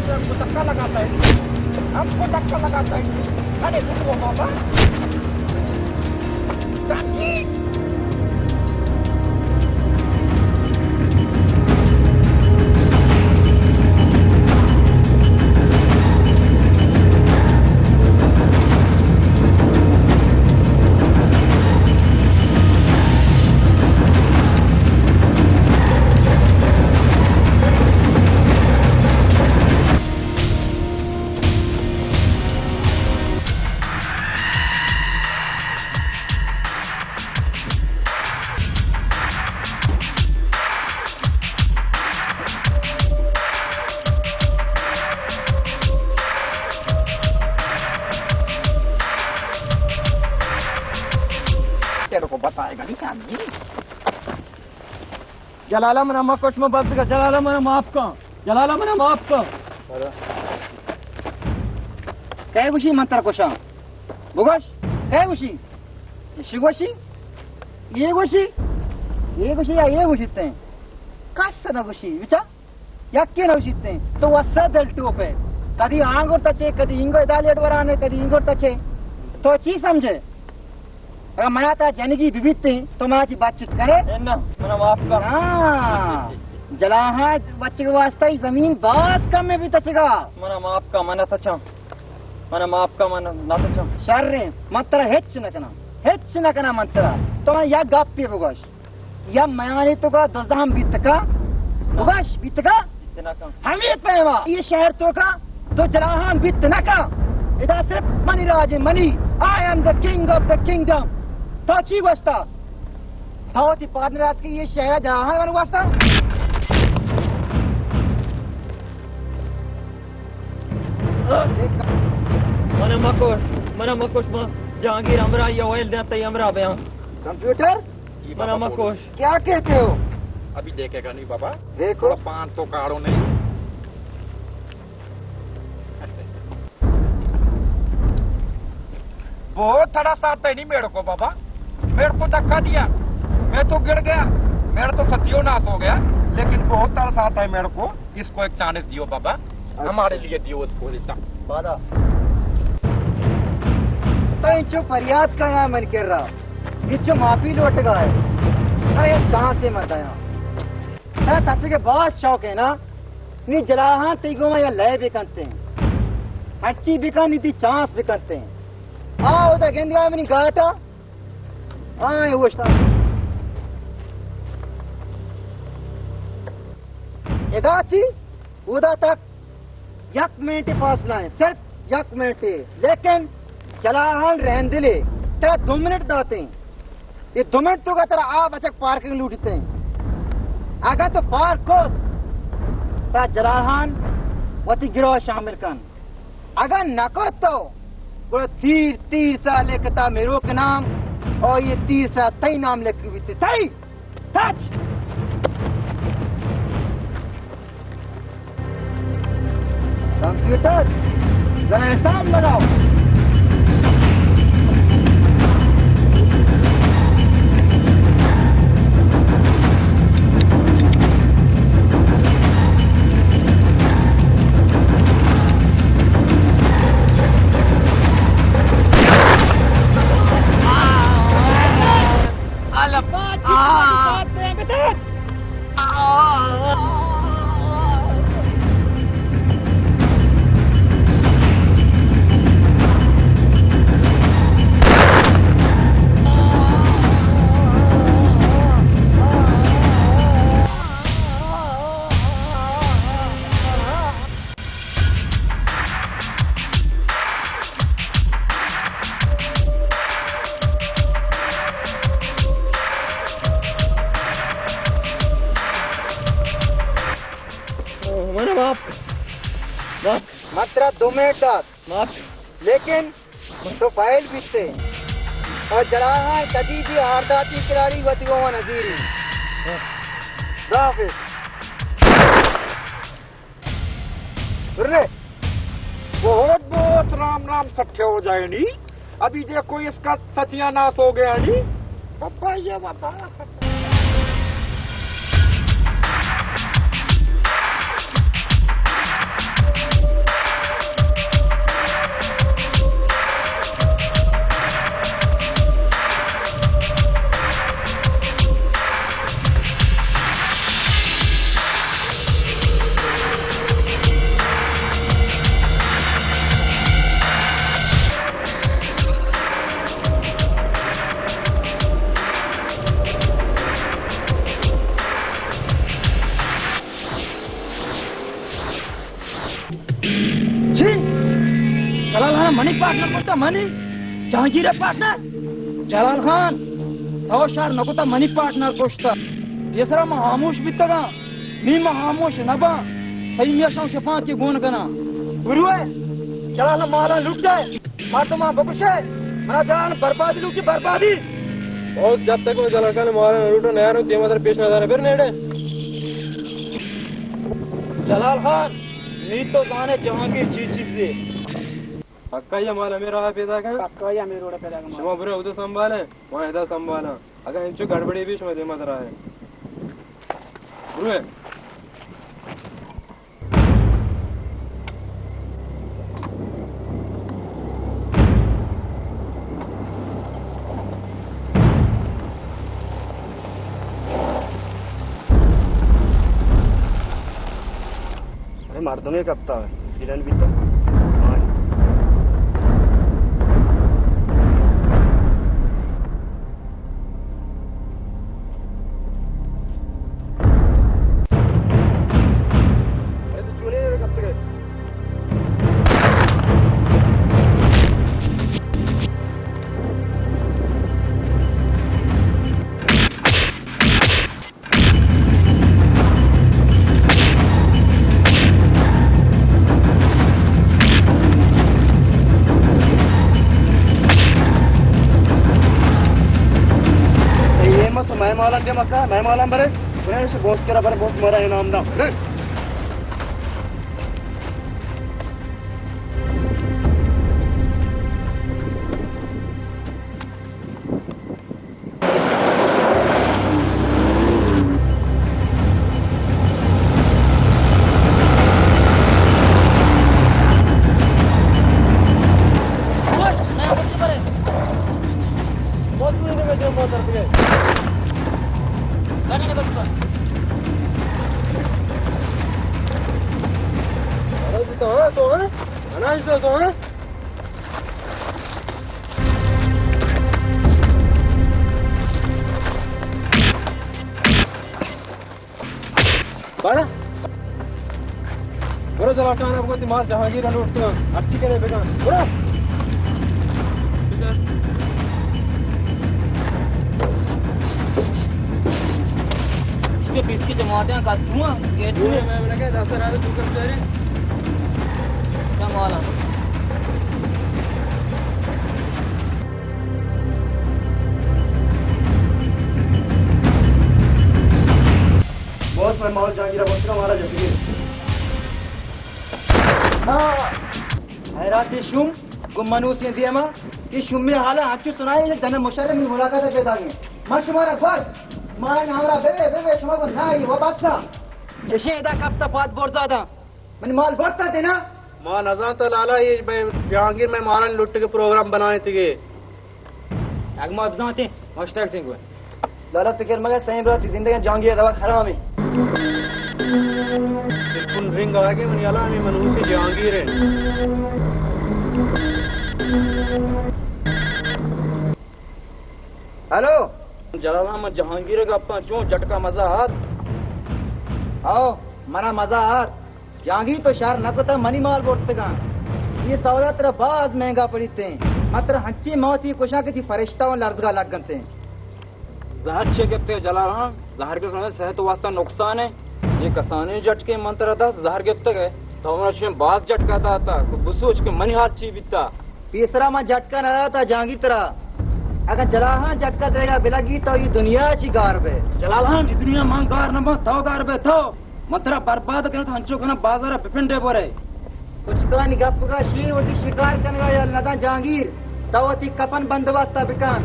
हमको धक्का लगाता है, हमको धक्का लगाता है। अरे रुको बाबा, चाची। تیرے کو بتائے گا نہیں شام جی۔ جلالا، منا مکش، من بزگا۔ جلالا، منا معاف کن۔ جلالا، منا معاف کن۔ کئے گوشی من ترا کشاں؟ بگوش، کئے گوشی؟ ایشی گوشی؟ اے گوشی؟ اے گوشی یا اے گوشی تیں؟ کس نہ گوشی، بچا؟ یکے نہ گوشی تیں۔ تو وسا دل ٹوپ ئے۔ کدی آنگور تچے، کدی اینگو ادا لیٹ ورانے، کدی اینگور تچے۔ تو چی سمجھے؟ اگر منا تا جنگی ببیتیں، تو منا چی بچت کرے؟ اے نہ، منا معاف کن۔ ہاں، جلاہاں بچگ واسطہ ای زمین باز کم ہے بھی تچگا۔ منا معاف کن، منا تچاں۔ منا معاف کن، منا نہ تچاں۔ شریں، من ترا ہچ نہ کناں، ہچ نہ کناں من ترا۔ تو منا یک گپے بگوش۔ یا میانی تو کا دزاں بیت کا؟ بگش بیت کا؟ بیت نہ کن۔ ہمے پیما اے شہر تو کا دو جلاہاں بیت نہ کا۔ ادا صرف منی راج، منی۔ I am the king of the kingdom۔ تو چی گوشتا؟ تو وتی پارٹنر ات کہ اے شہر جلاہاں من واسطہ؟ من مکوش، من مکوش، من جہانگیر ہمراہ یا ویل دیں تئی ہمراہ بیاں۔ کمپیوٹر؟ جی منا بابا، بولو۔ مکوش۔ کیا کہتے ہو؟ ابھی دیکھے گا نہیں بابا۔ دیکھو۔ تھوڑا پان تو کاڑو نہیں۔ بہت تڑس آتا ہے نہیں میرے کو بابا، میرے کو دھکا دیا، میں تو گر گیا، میرا تو سدیو ناس ہو گیا، لیکن بہت تڑس آتا ہے میرے کو۔ اس کو ایک چانس دیو بابا، اچھا۔ ہمارے لیے دیو اس کو اتنا۔ بادہ۔ تو انچو فریاد کا نام من کر رہا، انچو معافی لوٹ گا ہے۔ ارے چانس ہے مت آیا۔ میں تچے کے بہت شوق ہے نا، نی جلاہاں تی گوما یا لئے بکنتے ہیں۔ ہرچی بکن نی تی چانس بکنتے ہیں۔ آ، او دا گندگا منی گاٹا۔ آئیں اوشتاتگ۔ ادا چی؟ اودا تک یک منٹ فاصلہ ہے، صرف یک منٹ ہے۔ لیکن جلاہان رہندلے ترا دو منٹ داتے ہیں۔ یہ دو منٹ تو کا ترا آ بچک پارکنگ لوٹتے ہیں۔ اگر تو پارک کو، تا جلاہان وتی گروہ شامل کن۔ اگاں نہ کت تو، گڑا تیر، تیر سا لکھتا میروک نام، اور یہ تیر سا تئی نام لکھ بیتے۔ تئی! سچ! کمپیوٹر، ذرا حساب لگاؤ۔ من معاف، معاف۔ من ترا دو منٹ دات۔ معاف۔ لیکن تو فائل بیتے۔ اور جلاہاں کدی بھی آرداتی کراڑی وتی گوما نزیری۔ خدا حافظ۔ ارے، بہت بہت رام رام سٹھے ہو جائے نی۔ ابھی دیکھو اس کا ستیاناس ہو گیا نی۔ بابا یہ بابا۔ جلال خان منی پارٹنر کشتا، منی جہانگیر پارٹنر۔ جلال خان، تو شر نکتا، منی پارٹنر کشتا۔ پیسرا ما خاموش بیتگاں، نی ما خاموش نباں۔ تئی میشاں شپاں کہ گون کناں۔ گروہ، جلال مالاں لوٹے، مردماں بکشے، منا جلال بربادی لوٹی، بربادی۔ بہت جب تک میں جلال خان مالاں لوٹو نہ رو، دیما در پیش نہ دارے، پھر نیڑے۔ جلال خان، نی تو زانے جہانگیر چی چیزے۔ پکا یہ مال ہمیں راہ پیدا کن؟ پکا یہ ہمیں روڈ پیدا کن۔ شما برے ادھر سنبھالے، وہاں ادھر سنبھالا۔ اگر انچو گڑبڑی بھی شما دیما در آئے۔ برو۔ اے مردمے کپتا، ایکسیڈنٹ بیتا۔ ہاں۔ اے مت مئے مالاں دے مکا، مئے مالاں برے، برے سے بہت کرا برے، بہت مارا انعام دا۔ برے۔ تو، تو، تو، تو، بڑا۔ برو جلال خان ءَ بگو، تئی مال جہانگیر ءَ لوٹ کن، ہرچی کنے بکن۔ برو۔ اس کے بیس کی جماعتیں کدو ہیں، گیٹ میں۔ میں لگا دس ہزار تو کم چاہے۔ کیا مال ہے؟ بہت میں مال جہانگیر ءَ بخشنا مارا جتگے۔ حیرات شوم گوں منوسیں دیما، یہ شومیں حالا ہنچو سنائے، یہ جنرل مشرف منی ملاقات ءَ پیدا گئے۔ من شمارا گوشت، مارا ہمراہ بے بے، بے بے، شما کو نہ آئی، وہ بات تھا۔ اشیں ادا کپتا پاد برزادا۔ من مال برتا دینا۔ ما نزانتا لالا، یہ بے جہانگیر میں مارا لٹگے پروگرام بنائے تھے۔ اگہ ما بزانتیں، ما شتگ تیں گوئے۔ لالا فکر مگا، سئیں برات زندگی جہانگیر روگ حرام ہے۔ ٹیلیفون رنگ آگے، منی حالا ہمیں منوسی جہانگیر ہے۔ ہیلو۔ جلال احمد جہانگیر گپاں چون جٹکا مزہ آت؟ ہاؤ، منا مزہ آت۔ جہانگیر تو شر نہ کتا، منی مال برتگاں۔ یہ سودا ترا باز مہنگا پڑیتیں۔ من ترا ہنچیں موتی کشاں کہ تئی فرشتہ اوں لرزگا لگنتیں۔ زہر چے گپتے جلال ہاں؟ زہر کے سمجھ صحت واسطہ نقصان ہے۔ یہ کسانیں جٹکے من ترا دست زہر گپتگ ہے۔ تو ہمارا چون باز جٹکا داتا۔ تو بسوچ کہ منی حال چی بیتا۔ پیسرا من جٹکا نہ داتا جہانگیر ترا۔ اگاں جلال ہاں جٹکا دیگا بلگی تو یہ دنیا چی گار بے۔ جلال ہاں، یہ دنیا من گار نہ باں، تو گار بے تو۔ من ترا برباد کناں، تو انچو کناں بازار ءَ بپنڈے برے۔ کچکانی گپگا شیر وتی شکار کنگا یل نداں جہانگیر، تو وتی کفن بندوبست ءَ بکن،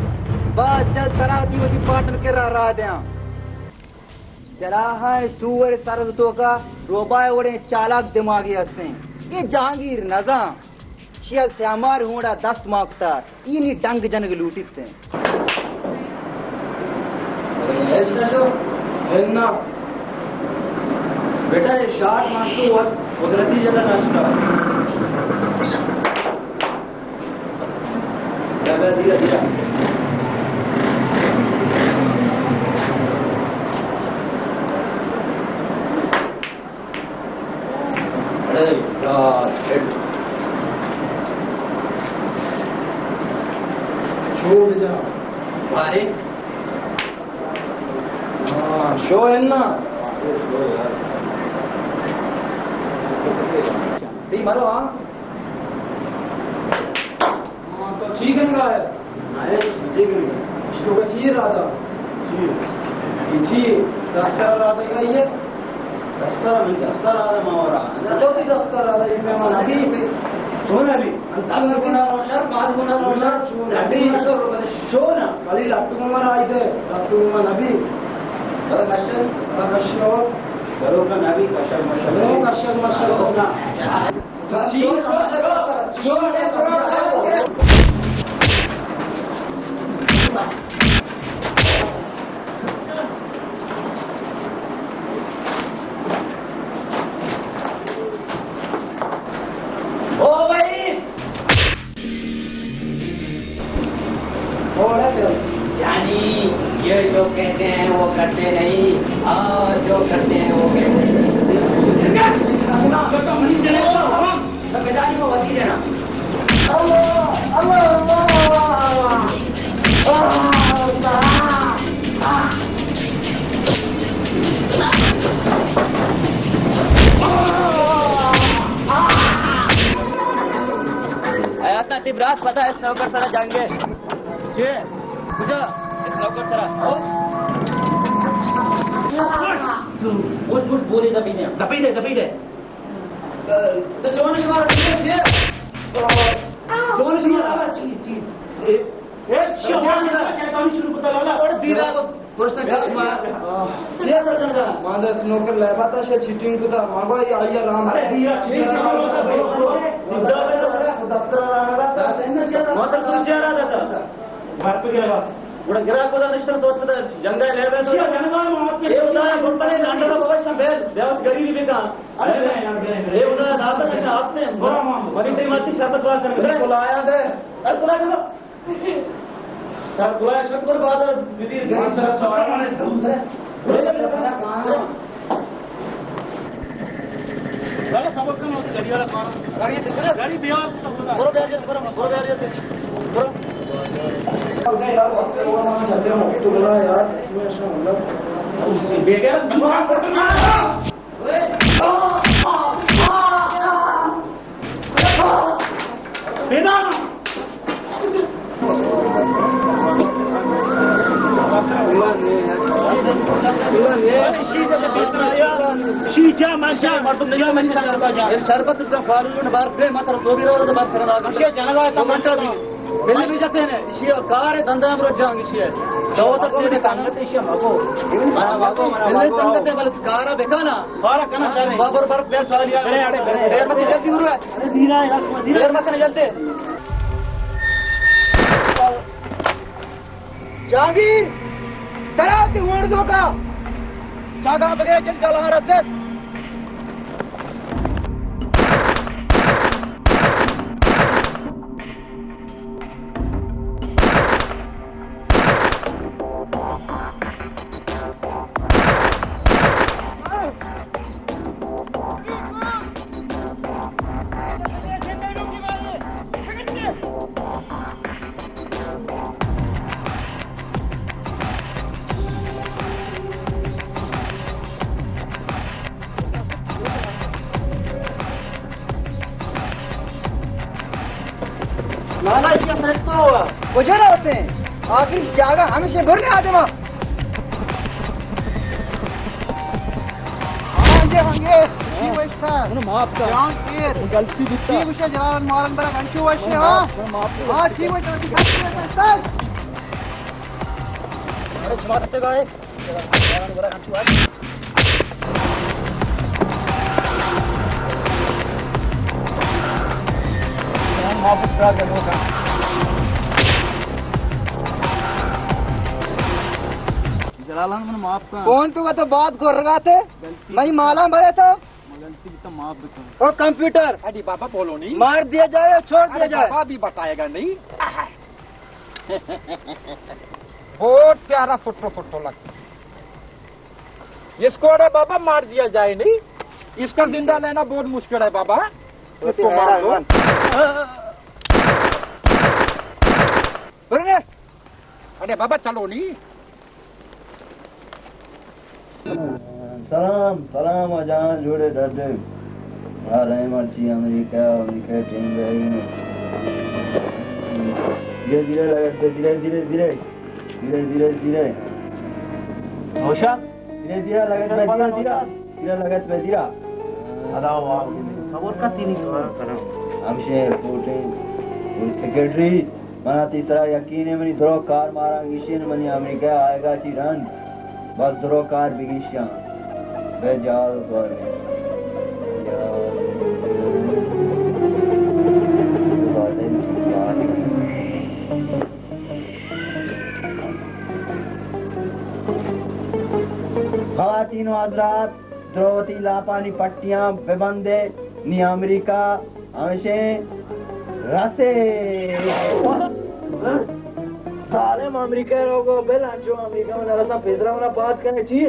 باز جلد ترا وتی وتی پارٹنر کرا راہ دیاں۔ جلاہاں سور سرد توکا روباہ وڑیں چالاک دماغی ہستیں۔ یہ جہانگیر نزاں۔ شیگ سیامار ہونڈا دست ماں کتا، اینی ڈنگ جنگ لوٹیت ہیں۔ ارے ہیچ نہ شو، ہل نہ۔ بیٹا، یہ شاٹ مانسو وقت قدرتی جگہ نہ شتا۔ جگہ دیا، دیا۔ اڑے یار، ہٹ۔ بارے۔ ہاں، شو ہے نا؟ تئی مرو، ہاں؟ ہاں، تو چی گنگا ہے؟ ارے، چی گنگا؟ اشتو کا چی رادا؟ چی؟ یہ چی؟ دستار رادا کا یہ؟ دستار، من دستار رادا ماورا۔ تو بھی دستار رادا، یہ پیمان ابھی۔ تو نہ بھی۔ انت گنا روشا، پانچ گنا روشا، چون نبی۔ شونا، ولی لٹو ما رائی دے، لٹو ما نبی۔ بل مشل، بل مشل۔ بلو کا نبی، کشل مشل۔ بلو کشل مشل ہونا۔ او بھائی! یعنی یہ جو کہتے ہیں وہ کرتے نہیں، اور جو کرتے ہیں وہ کہتے ہیں۔ آیا تا تئی برات پدا اس نوکر سرا جنگ ءَ۔ چے؟ کجا؟ اس نوکر سرا۔ اوش، اوش، بولی دپی دے۔ دپی دے، دپی دے۔ تو جوان شمارا چے؟ جوان شمارا چی، چی؟ اے، اے، شیطانی شروع کتا لالا۔ اور دیرا کو پرشتہ چشمہ۔ یہ سر جنگا۔ ماندا سنوکر لیبا تا شے چیٹنگ کتا۔ مانگو یہ آئی رام۔ ارے دیرا چیٹنگ کتا۔ سیدھا دفتر آنا۔ ماندا تو چیرا دتا۔ گھر پہ گرا۔ گڑا گرا کو نشتر تو پتہ جنگا لیبا تو۔ جنگا۔ اے خدا گڑ پہ لانڈا بابا شمبل۔ دیوت گریبی بکا۔ ارے، ارے، ارے، ارے۔ اے انہاں داتا کچھ آتے ہیں۔ برو ماں۔ منی تئی مرچی شربت بات کرنے۔ ارے، بلایا دے۔ ارے، بلا دے۔ سر، بلایا شربت بات کر، دیدی گریب سر سوال۔ ارے، صبر کرو، گاڑی والا کون ہے؟ گاڑی بیا۔ برو، بیار جا، برو، برو، بیار جا، برو۔ تو بلا یار، اس میں ایسا مطلب، بیٹا، شربت تو فارغ بار پہ مطلب تو بھی رہا تو بات کرنا۔ بلے بھی جاتے ہیں، اسی کار ہے، دندا ہم روز جانگ اسی ہے۔ دو تک سے بھی سنگت اسی ہے، مگو۔ بلے سنگت ہے، بلے کارا بکانا۔ کارا کنا شانے۔ بابر بر پیر سوالی آ۔ ارے، ارے، ارے، ارے، مت جلدی کرو۔ ارے، دھیرا ہے، دھیرا۔ دیر مت کرے جلدی۔ جہانگیر، ترا تے وڑ دو کا۔ چاگا بغیر چل چلا رسد۔ لالا، یہ سڑک تو کجا ہوتے ہیں؟ آخر اس جاگہ ہمیشہ بھرنے آتے وہاں۔ ہاں جی، ہاں جی، جی ویسا۔ انہوں معاف کر۔ جان پیر۔ غلطی بیتا۔ جی ویسا جلال مارن برا گھنٹو ویسے، ہاں؟ معاف کر۔ ہاں، جی ویسا، جی ویسا۔ ارے، شما اچھا گائے۔ جلالان، من معاف کن۔ کون تو تو بات کر رہا تھے؟ غلطی۔ میں مالا بھرے تو۔ غلطی تو معاف بکن۔ اور کمپیوٹر؟ ارے بابا، بولو نہیں۔ مار دیا جائے یا چھوڑ دیا جائے؟ بابا بھی بتائے گا نہیں۔ بہت پیارا فوٹو، فوٹو لگتا۔ اس کو، ارے بابا، مار دیا جائے نہیں، اس کا زندہ لینا بہت مشکل ہے بابا۔ اس کو مار دو۔ ارے، ارے بابا، چلو نی۔ سلام، سلام جان، جوڑے ڈڈے۔ آ رہے مرچی امریکہ، امریکہ ٹیم رہی۔ دھیرے دھیرے لگت بے، دھیرے دھیرے دھیرے۔ دھیرے دھیرے دھیرے۔ ہوشا؟ دھیرے دھیرے لگت بے، دھیرے دھیرے۔ دھیرے لگت بے، دھیرے۔ ادا واہ۔ خبر کا تینی؟ ہمشے ایئرپورٹ ہیں۔ سیکرٹری، منا تئی سرا یقین ہے، منی درو کار مارا گیشین، منی امریکہ آئیگا چی رند۔ بس درو کار بگیشاں۔ بے جہاز سوار بے۔ خواتین و حضرات، درو وتی لاپانی پٹیاں ببندے، نی امریکہ ہمشیں رسے۔ ظالم امریکہ روگو، بل انچو امریکہ من رساں پیسرا منا پاد کنے چی؟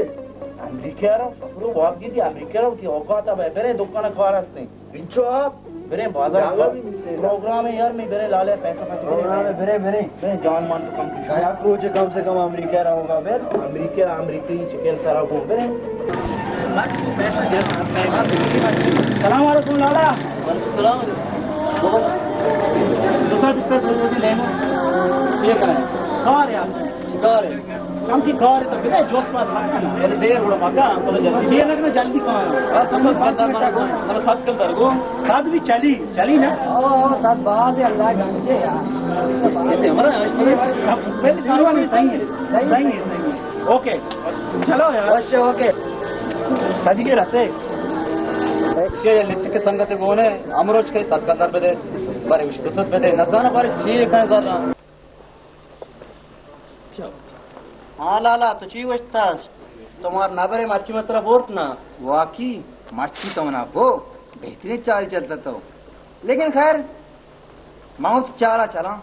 امریکہ رو، سفرو واب گیتی امریکہ رو، تی اوقات اب برے دکان کار ہستیں۔ انچو آپ برے بازار جاگہ بھی ملتے ہیں۔ پروگرام ہے یار، میں برے لالے پیسہ پیسہ پروگرام ہے، برے، برے۔ برے جان مان تو کم کشا۔ یک روچ کم سے کم امریکہ رہوگا، بل۔ امریکہ، امریکی شکل سرا کو، برے۔ سلام علیکم لالا۔ وعلیکم السلام۔ دو ساعت اس پر ضرورت ہے لینا۔ یہ کریں۔ کار ہے آپ؟ شکار ہے۔ کم کی کار ہے تو بلے جوس پاس مکن۔ اے دیر بڑا مکن، ہم تو جلدی۔ دیر لگنا جلدی کار ہے۔ بس ہم بس کرتا مارا کو، مطلب سات کل در کو۔ سات بھی چلی، چلی نا؟ او، او، سات باز ہے، اللہ گنجے یار۔ یہ تو ہمارا ہے، اس میں۔ بل کارواں نہیں، صحیح ہے۔ صحیح ہے، صحیح ہے۔ اوکے۔ چلو یار۔ Okay, okay. صدیقے رہتے۔ یہ لفٹ کے سنگت کون ہے؟ امروچ کے سات کل در بدے۔ بارے اس کو سات بدے۔ نزانہ بارے چیئے کہیں ذرا۔ ہاں لالا، تو چی گوشتاش؟ تو مار نہ برے، مرچی من ترا برت نا۔ واقعی مرچی تو منا بو، بہترین چال چلتا تو۔ لیکن خیر، من تو چالا چلاں،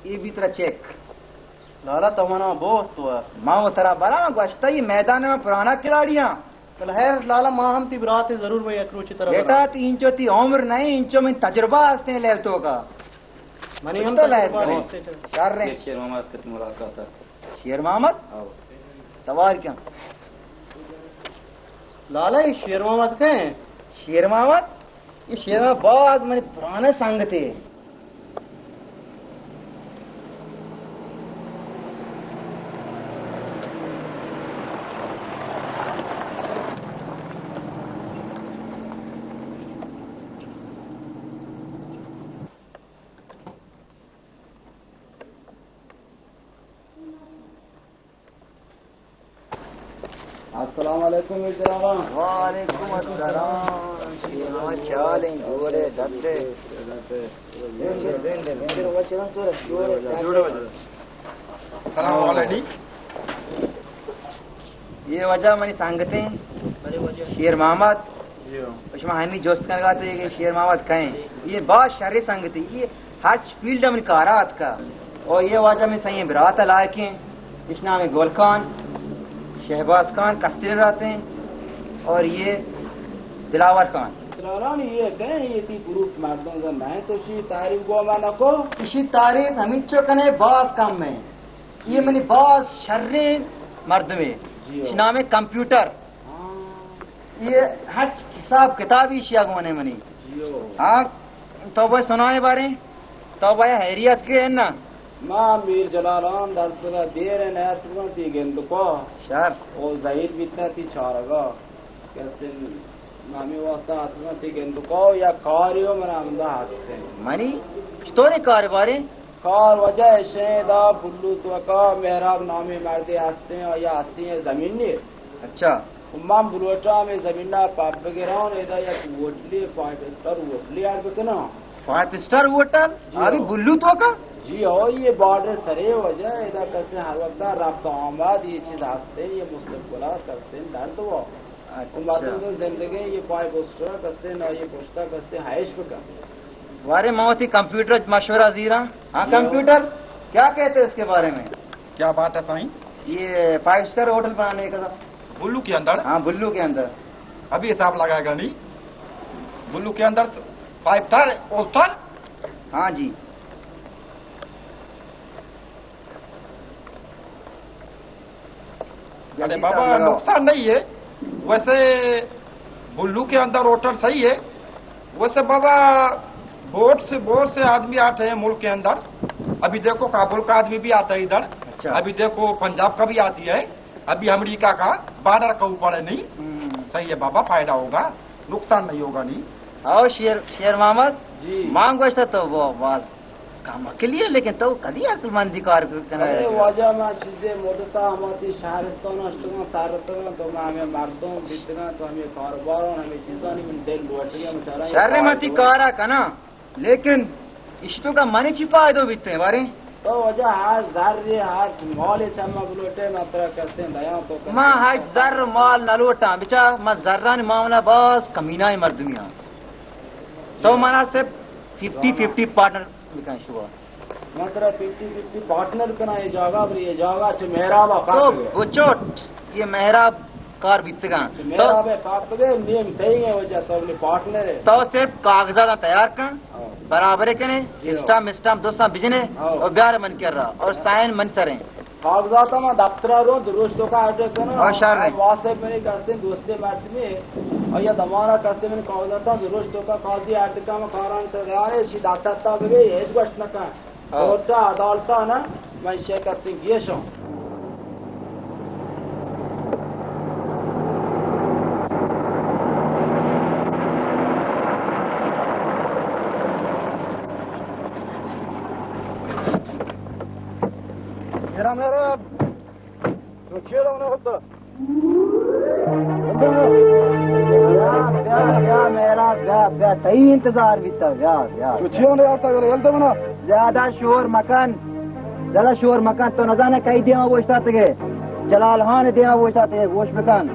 یہ بھی ترا چیک۔ لالا تو منا بو تو۔ من ترا برا، من گوشتا یہ میدان میں پرانا کھلاڑی ہاں۔ بل خیر لالا، ما ہم تی برات ضرور، بھائی، یک روچی طرح بیٹا، تی انچو تی عمر نہیں، انچو من تجربہ ہستے ہیں لیب تو کا۔ منی ہم تو لیب تجربہ کریں۔ ہستے ہیں۔ شر رہے۔ شیر محمد کتی ملاقات ہے۔ شیر محمد؟ آؤ۔ توار کیا؟ لالا، یہ شیر محمد کہیں؟ شیر محمد؟ یہ شیر محمد باز منی پرانے سنگتے۔ السلام علیکم میر جناباں۔ وعلیکم السلام۔ شما چالیں، جوڑے، ڈڈے؟ سلام علیکم۔ یہ واجہ منی سنگتیں شیر محمد۔ شما ہنی جست کنگا تے کہ شیر محمد کئیں؟ یہ باز شریں سنگتے، یہ ہرچ فیلڈ من کارا اتکا۔ اور یہ واجہ من سئیں برات لائقیں، اش نام گل خان، شہباز خان، کسترین راتیں، اور یہ دلاور خان۔ دلالانی یہ کہیں، یہ تی گروپ مردم زن نہیں، تو شی تعریف گو ما نکو۔ اشی تعریف ہمینچو کنے، باز کم ہے۔ یہ منی باز شریں مردمے۔ جی ہو۔ اش نام کمپیوٹر۔ ہاں۔ یہ ہچ حساب کتاب ایشی آگوانے منی۔ جیو۔ ہاں، تو بھائی سنائے بارے، تو بھائی حیریت کے ہے نا؟ ما میر جلالان در سرا دیر نیاتکن تی گندکو۔ شر۔ او ظاہر بیتا تی چارگا۔ کسن نامی واسطہ آتکن تی گندکو یا کاریو من آمدہ ہستیں۔ منی؟ چطورے کار بارے؟ کار واجہ اشیں، دا بلو توکا مہراب نامی مردے ہستیں، آیا ہستیں زمین نے۔ اچھا۔ من بلوٹا ہمیں زمینا پاپ بگران، ادا یک ہوٹلی، فائیو اسٹار ہوٹلی آر بکناں۔ Five star hotel? جی آ بھی ہو۔ بلو توکا؟ جی ہو، یہ بارڈر سرے واجہ، ادا کسے ہر وقت رابطہ آمد، یہ چیز ہستیں، یہ مستقبلات کسے درد ہوا۔ اچھا۔ مردم زندگی یہ پائے بوسٹرا کسے نہ، یہ پشتا کسے ہائش بکن۔ بارے میں وتی کمپیوٹر مشورہ زیرا۔ ہاں، جی۔ کمپیوٹر، کیا کہتے ہیں اس کے بارے میں؟ کیا بات ہے سائیں؟ یہ فائیو اسٹار ہوٹل بنانے کا۔ بلو کے اندر؟ ہاں، بلو کے اندر۔ ابھی حساب لگائے گا نہیں۔ بلو کے اندر فائیو اسٹار ہوٹل؟ ہاں جی۔ ارے بابا، نقصان نہیں ہے۔ ویسے بلو کے اندر ہوٹل صحیح ہے۔ ویسے بابا، بہت سے، بہت سے آدمی آتے ہیں ملک کے اندر۔ ابھی دیکھو، کابل کا آدمی بھی آتا ہے ادھر۔ اچھا۔ ابھی دیکھو، پنجاب کا بھی آتی ہے۔ ابھی امریکہ کا بارڈر کا اوپر ہے، نہیں؟ ہوں۔ صحیح ہے بابا، فائدہ ہوگا، نقصان نہیں ہوگا، نہیں؟ او شیر، شیر محمد، جی۔ مان گوشتا تو وہ باز کم عقلی ہے، لیکن تو کدی عقل مندی کار کنا ارے ہے؟ واجہ، ما چیزے مدتا ہماتی شہرستان اشتگاں، ترتگاں، تو ما ہمیں مردم بیتگاں، تو ہمیں کاروباران، ہمیں چیزانی من دل لوٹگاں، بیچارہ شر ماتی کارا کنا۔ لیکن اشتو کا منی چی فائدو بیتے بارے؟ تو واجہ ہر زر، ہر مال چما بلوٹے، ما ترا کستیں دیاں تو کستیں۔ ما ہچ زر مال نہ لوٹاں، بچا ما زرانی معاملہ باز کمینہ مردمی ہاں۔ تو منا صرف ففٹی ففٹی پارٹنر بکن شوا۔ ما ترا ففٹی ففٹی پارٹنر کنا، یہ جاگہ بری، یہ جاگہ چہ محرابا تو پاک بے۔ بچوٹ، یہ محراب کار بیتگاں۔ تو میرا بے پاپ دے، نیم تئی ہے وجہ تو اپنے پارٹنر ہے۔ تو صرف کاغذات تیار کن، ہاں۔ برابر کنے، جی ہاں۔ اسٹامپ، اسٹامپ دوستاں بجنے، ہاں۔ اور بیار من کر رہا، اور سائن من سریں۔ کاغذات ما دفتر رو، دروش تو کا ایڈریس ہے نا؟ ہاں، شر ہے۔ واسے میرے کستے دوستے مردمی، اور یہ دمارا کستے میں کاغذات دروش تو کا قاضی ایڈ کا کاران تیارے، شی دفتر تا بگے، ایک گوشت نہ کن۔ ہاں۔ کورٹا عدالتا نا، من شکستیں گیشاں۔ میرا، میرا، تو چیرا ہونا ہوتا؟ بیا، بیا، بیا، میرا، بیا، بیا، تئی انتظار بیتا، بیا، بیا۔ تو چیوں نے آتا، یار، یل دے منا۔ زیادہ شور مکن، زیادہ شور مکن، تو نزانے کئی دیما گوشتا تگے، جلال خان دیما گوشتا تگے، گوش بکن۔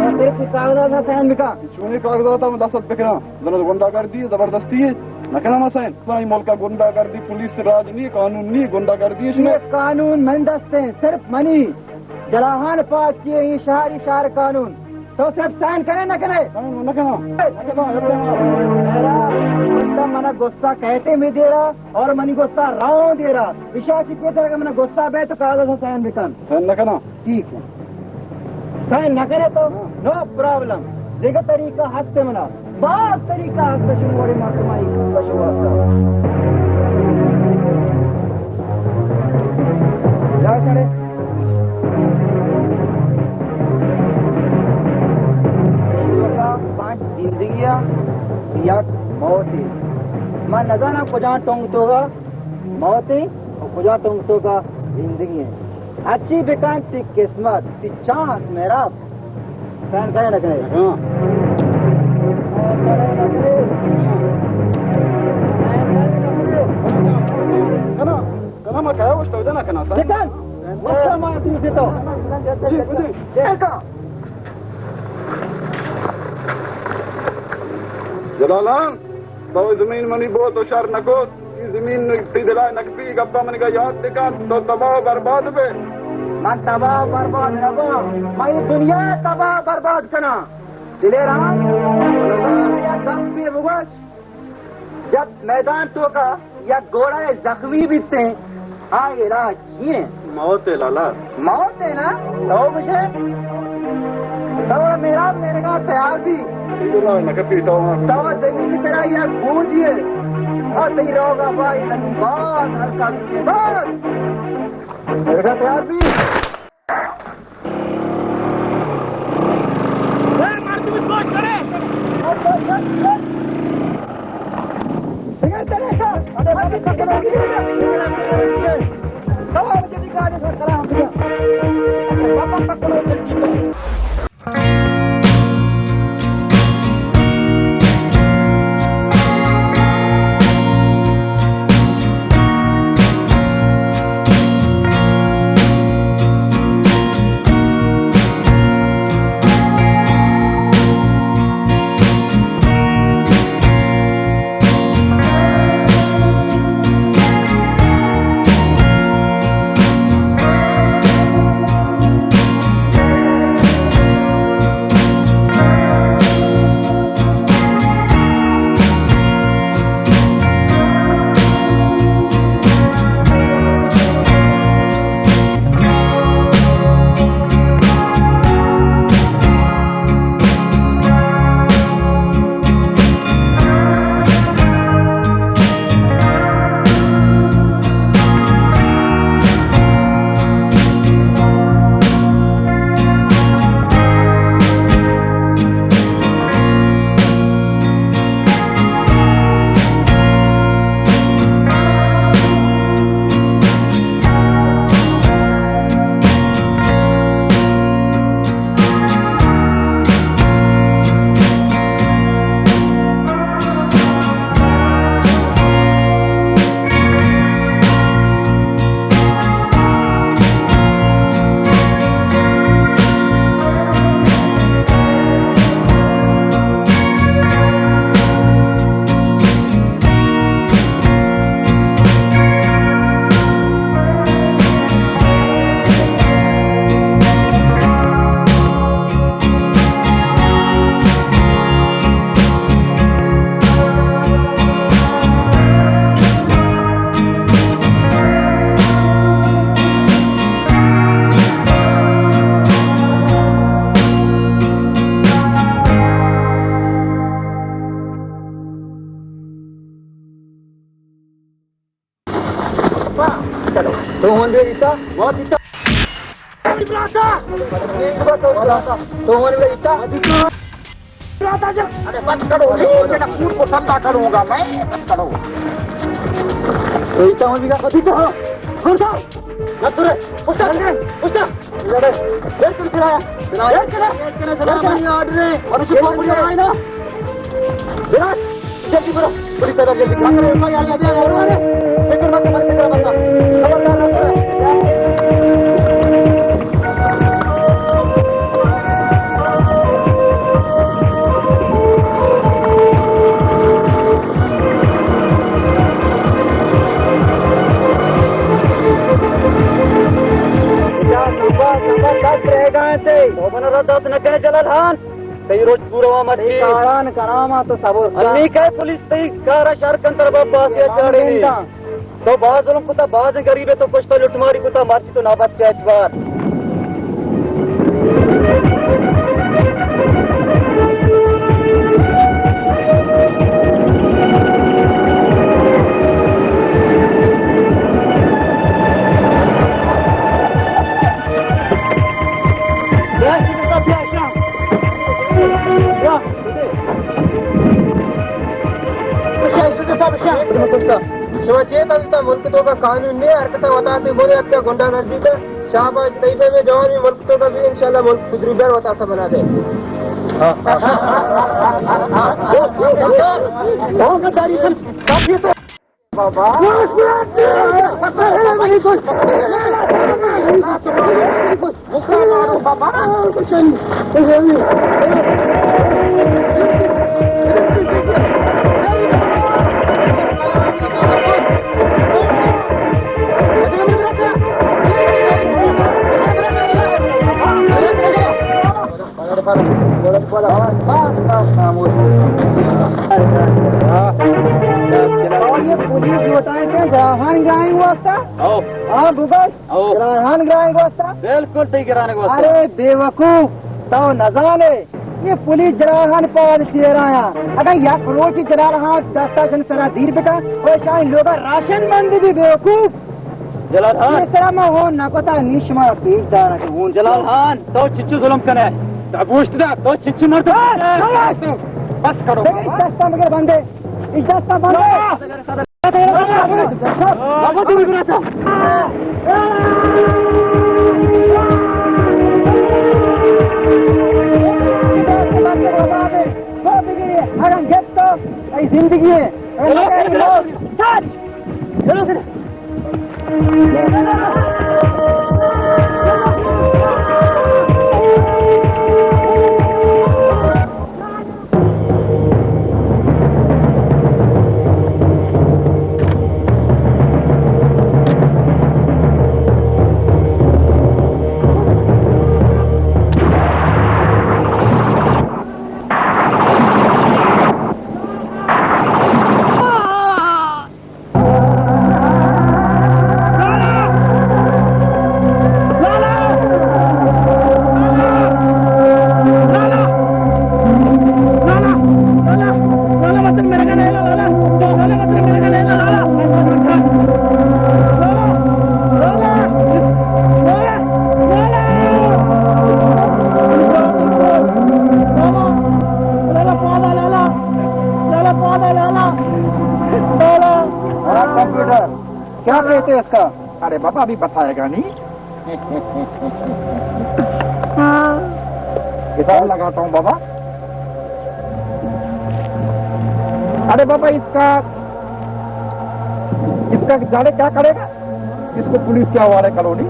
تو صرف کاغذات سائن بکن۔ چونی کاغذات ہم دست بکنا، زنو گنڈا گردی، زبردستی، نکنا ما سائن۔ تو ای ملک گنڈا گردی، پولیس راج نی، قانون نی، گنڈا گردی اش نہ۔ یہ قانون من دست ہیں، صرف منی۔ جلاہان پاک کی یہ شہر، یہ شہر قانون۔ تو صرف سائن کرے نہ کرے؟ سائن نہ کرنا۔ نہ کرنا، نہ کرنا۔ میرا غصہ، منا غصہ کہتے میں دے رہا اور منی غصہ راؤں دے رہا۔ اشا کی کوئی طرح کا منا غصہ بے تو کاغذ سائن بکن۔ سائن نہ کرنا۔ ٹھیک ہے۔ سائن نہ کرے تو نو پرابلم۔ دیکھو طریقہ ہستے منا۔ باز طریقہ ہست شموری مردمائی پشو واسطہ۔ جا چڑے۔ پنچ زندگی ء یک موت ء۔ من نزاناں کجا ٹونگ توگا موت ء و کجا ٹونگ توگا زندگی ء۔ ہرچی بکن تی قسمت، تی چانس میرا۔ سائن کرے نہ کرے؟ ہاں۔ کنا، کنا ما کہا وش تو نہ کنا سائن۔ بکن۔ وش ما تو تو۔ جی، بجی۔ دیکھا۔ جلالان، تو زمین منی بوت و شر نکوت۔ ای زمین تئی دلا نکپی، گپا منی کا یاد بکن، تو تباہ و برباد بے۔ من تباہ و برباد نباں، من ای دنیا تباہ و برباد کناں۔ دلیران، یک گپے بگوش، جب میدان توکا یک گھوڑا زخمی بیتے، آ علاج چی ہے؟ موت ہے لالا۔ موت ہے نا؟ تو بشے۔ تو میرا میرے کا تیار بھی۔ تو زمین کی طرح یک بوجھ ہے۔ اور تئی روگا بھائی لگی بات ہلکا بیتے بات۔ میرے کا تیار بھی۔ تو ہون بے دیتا، وہ دیتا۔ تو ہون بے دیتا۔ ارے بند کرو، یہ میرا خون کو ٹھنڈا کروں گا میں، بند کرو۔ تو اتنا ہو گیا، ابھی تو ہاں، ہاں سر، پوچھتا، پوچھتا، پوچھتا۔ بالکل کرا، بالکل کرا، بالکل کرا۔ اور اسے کون بڑھیا ہے نا؟ جلدی کرو، پولیس پیدا کر دی۔ فکر مت کر، فکر مت کر۔ خبردار نہ کرو۔ جلال خان، تئی روچ پورا ہوا مرچی۔ تئی کاران کرام ءَ تو صبر کن۔ امی کئے پولیس تئی کارا شر کن تر با پاسی ءَ چاڑینی۔ تو باز ظلم کتا، باز غریب ءَ تو کشتا، لٹماری کتا، مرچی تو نابت چہ اچ بار۔ شما چے تمستا؟ ملک توکا قانون نے، حرکتا وتا تے بولے، اکتا گنڈا گردی تے۔ شاباش، تئی پہ میں جوانی ملک توکا بھی انشاءاللہ ملک سدری بر وتا سا بنا دے۔ بابا۔ اور یہ پولیس جو ہوتا ہے کیا جہان گرائیں واسطہ؟ او۔ ہاں، بگش۔ او۔ گران گران گوستا؟ بالکل تئی گران گوستا۔ ارے بے وقوف، تو نزانے، یہ پولیس جلال خان پاد چیرایا۔ اگر یک روچی جلال خان دستا شن سرا دیر بکا، او شاہی لوگا راشن بند بھی بے وقوف۔ جلال خان۔ اس طرح میں ہون نہ پتا نہیں شما پیش دارا کہ ہون جلال خان، تو چچو ظلم کنے۔ گوشت دا، تو چچو مرد۔ بس، بس۔ بس کرو۔ اش دستا مگر بندے، اش دستا بندے۔ اگر گپت تو، اے زندگی ہے۔ لالا، لالا، لالا، لالا، لالا، لالا۔ ہاں، کمپیوٹر، کیا کہتے ہیں اس کا؟ ارے بابا، ابھی بتائے گا نہیں۔ ادھر لگاتا ہوں بابا۔ ارے بابا، اس کا، اس کا جانے کیا کرے گا؟ اس کو پولیس کے حوالے کرو نہیں؟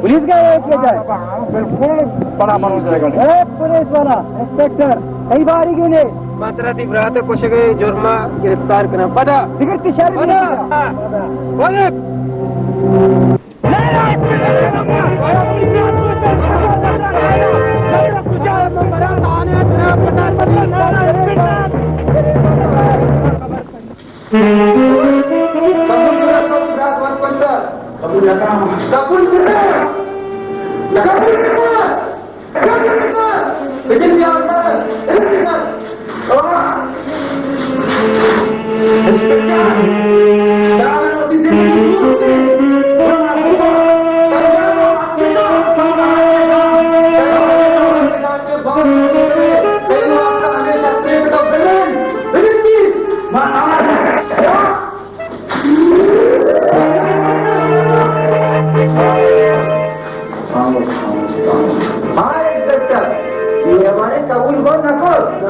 پولیس کے حوالے کیا جائے؟ ہاں، بالکل بڑا بن جائے گا۔ اے پولیس والا، انسپکٹر، کئی باری گینے؟ ماترا تی برات کشگے جرما گرفتار کنا۔ پدا۔ بغیر تی شر پدا۔ پدا۔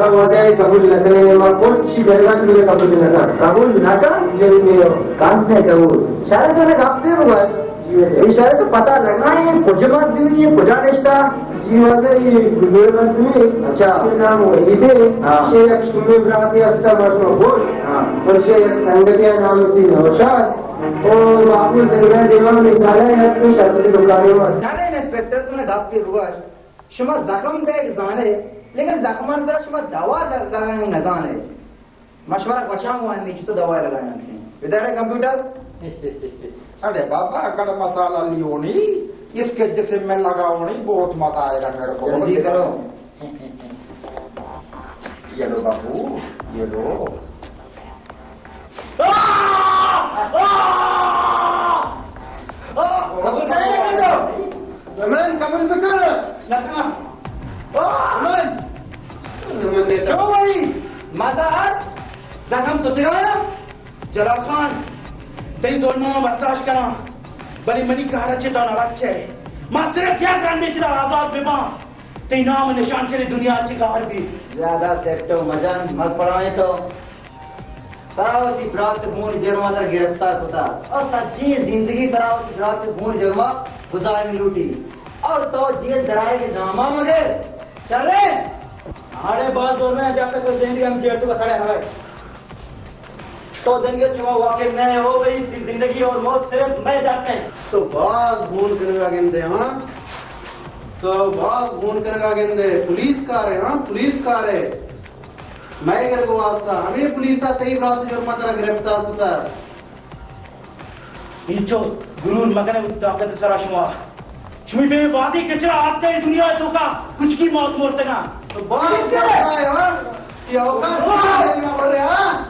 واجہ قبول نہ کرے، ما کچھ چیز غیبت میں قبول نہ کر۔ قبول نہ کر؟ جی میں۔ کم سے قبول۔ شاید تو نے گپ سے ہوا ہے۔ اے شاید تو پتہ لگا ہے، کجا مردمی ہے، کجا نشتا؟ جی واجہ، یہ گزرے مردمی۔ اچھا۔ اس کے نام وحید ہے۔ ہاں۔ شے یک شومیں براتے ہستا، مردم گوش۔ ہاں۔ اور شے یک سنگتی نام سی نوشاد۔ اور محمود زنگا دیوان میں سارا ہے، تو شاید دکانے میں۔ جانے انسپکٹر، تو نے گپ سے ہوا ہے۔ شما زخم دئیگ زانئے، لیکن زخمان سرا شما دوا در-، لگائینگ نزانئے۔ ما شمارا گوشاں واننی کہ تو دوا لگائینگ کن۔ بدارے کمپیوٹر۔ اڑے بابا، اگر مسالہ لیونی، اس کے جسم میں لگاونی، بہت مزہ آئے گا میرے کو۔ جلدی کرو۔ یہ لو بابو، یہ لو۔ قبول کرے نہ کرے؟ من قبول بکن۔ نہ کناں۔ من۔ چو بھائی، مزہ ات؟ زخم سچگایا؟ جلال خان، تئی ظلم ما برداشت کناں، بلے منی کار چہ تو نہ بچے۔ ما صرف یک رندے چہ آزاد بباں، تئی نام نشان چہ دنیا چہ گار بی۔ زیادہ سیٹ و مجن مت پڑائیں تو۔ ترا وتی برات گون جرم ء در گرفتار کتا اور سجیں زندگی ترا وتی برات گون جرم ء گزارنی لوٹی اور تو جیل درائے کے ناما مگر چلے۔ ہاڑے باز دور میں جب تک تو زندگی ہم جیل تو بسڑے ہوئے۔ تو زندگی چما واقف نہ ہو گئی، تئی زندگی اور موت صرف میں جانتے ہیں۔ تو باز گون کنگا گندے ہاں، تو باز گون کنگا گندے، پولیس کارے ہاں، پولیس کارے۔ مئے گرگ ء واستا ہمے پولیس ء تئی برات جرم ء ترا گرفتار کتگ۔ اینچو گرور مکن ات، طاقت سرا شما۔ شمی بے وادی کچرا آتکا اے دنیا توکا کچکی موت مرتگا۔ تو باز بڑا ہے، ہاں؟ یہ اوقات کیا ہے، ہاں؟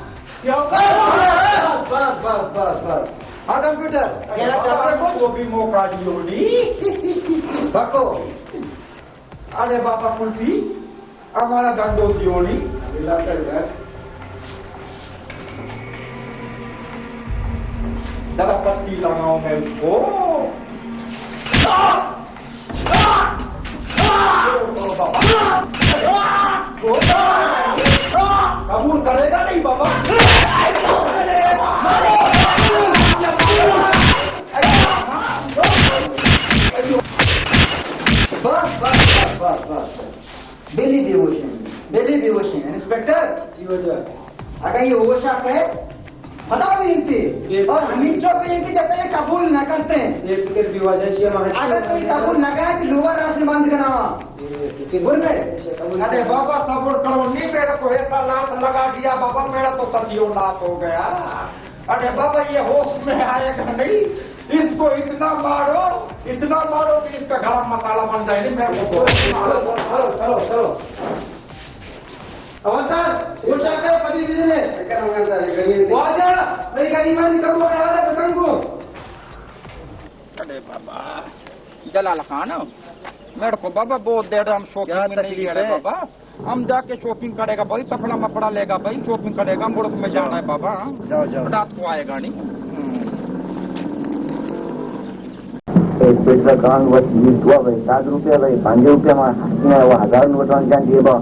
یہ اوقات کیا ہے؟ بس، بس، بس، بس، بس۔ ہاں، کمپیوٹر۔ میرا کمپیوٹر کو وہ بھی موقع دیو نہیں۔ بکو۔ ارے بابا کلفی، ہمارا ڈنڈو دیونی۔ ذرا پٹی لگاؤں میں اس کو۔ قبول کرے گا نہیں بابا۔ بس، بس، بس، بس، بس۔ بلی بے ہوش ہیں، بلی بے ہوش ہیں۔ انسپکٹر، جی واجہ۔ اگر یہ ہوش آ کہے، پدا بھی انتے۔ یہ اور ہمیں جو بھی انتے جب تک یہ قبول نہ کرتے ہیں۔ یہ فکر بھی واجہ شی ہمارے اگر تو یہ قبول نہ کرے تو لوور راشن بند کرنا۔ یہ فکر بول رہے؟ قبول ارے بابا صبر کرو، نہیں میرے کو ایسا لات لگا دیا بابا، میرا تو سچیوں لاس ہو گیا۔ ارے بابا، یہ ہوش میں آئے گا نہیں، اس کو اتنا مارو، اتنا مارو کہ اس کا گرم مسالہ بن جائے۔ نہیں، میرے کو چلو، چلو، چلو، چلو۔ اول سر، وہ شاکر پتی بجنے۔ واجہ، میں غریبانی کرو، میں آدھا بتنگ کو۔ ارے بابا، جلال خان، میرے کو بابا بہت دیر ہم شوق کیا میں نہیں تکلیف گئے ہے؟ بابا۔ ہم جا کے شاپنگ کرے گا بھائی، کپڑا مپڑا لے گا بھائی، شاپنگ کرے گا، مڑ میں جانا ہے بابا، ہاں؟ جاؤ، جاؤ۔ رات کو آئے گا نہیں۔ ہوں۔ ایک پیٹرا کان وقت بیس ہوا بھائی، سات روپیہ بھائی، پانچ روپیہ ہمارا خرچ نہیں ہے، وہ ہزار نوٹ رکھ جان جیبا۔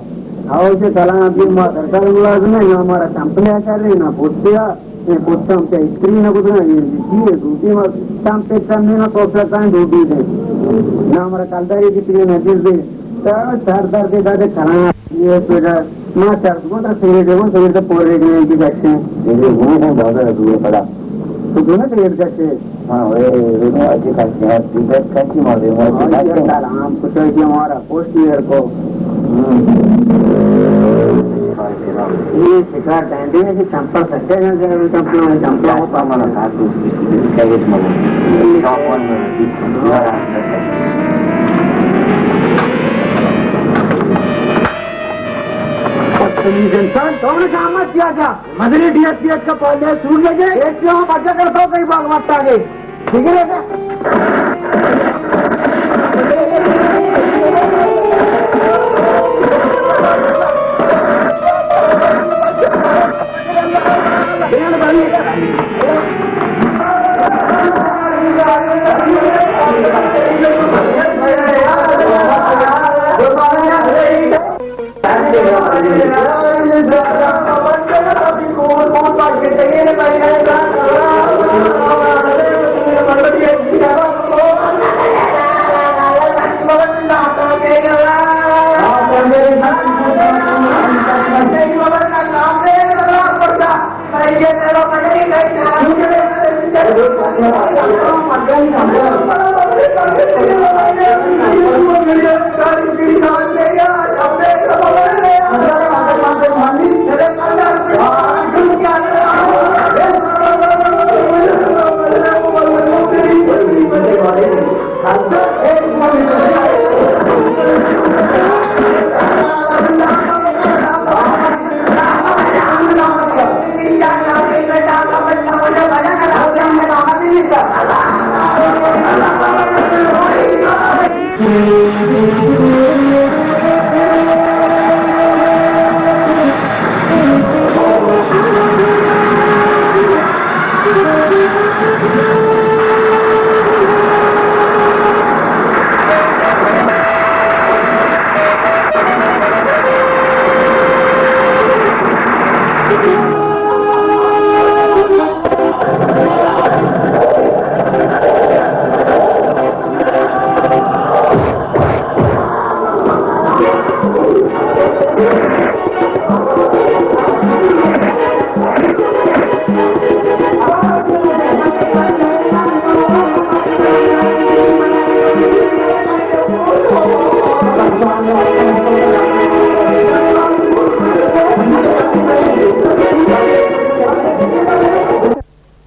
آؤ سے سلام عبدالما سرکار ملازم ہے، نہ ہمارا چمپلے آ کر رہے، نہ پوچھتے آ، یہ پوچھتا ہم کیا استری نہ کچھ نہ، یہ جی ہے، ڈیوٹی میں چمپے چمنے نہ کوپرا کان ڈیوٹی دے، نہ ہمارا کلداری کی تیرے نہ جس دے۔ سر درد دے دادے کھڑا۔ یہ تو جا، ما چار دو تر سگریٹ دے، سگریٹ تو پور ریٹ میں کی جاتے ہیں۔ یہ وہ ہے بابا دو پڑا۔ تو دو نا سگریٹ جاتے۔ ہاں، وہ، وہ اجے کا کیا، سگریٹ کا کی مارے، وہ ہاں، یہ سلام، کچھ ہے کہ ہمارا پوسٹ ایئر کو۔ ہوں۔ یہ شکار ٹائم دے کہ چمپل سکے نہ، چمپل، چمپل کو پامنا کارتوس کسی دن کہے تو مگو۔ شاپ ون میں۔ بدتمیز انسان، کون کام مت کیا تھا؟ مدنی ڈی ایس پی ایس کا پہلے سور لگے، ایک پہ ہم بچا کرتا ہوں، کئی باغ مت آگے۔ ٹھیک ہے نا؟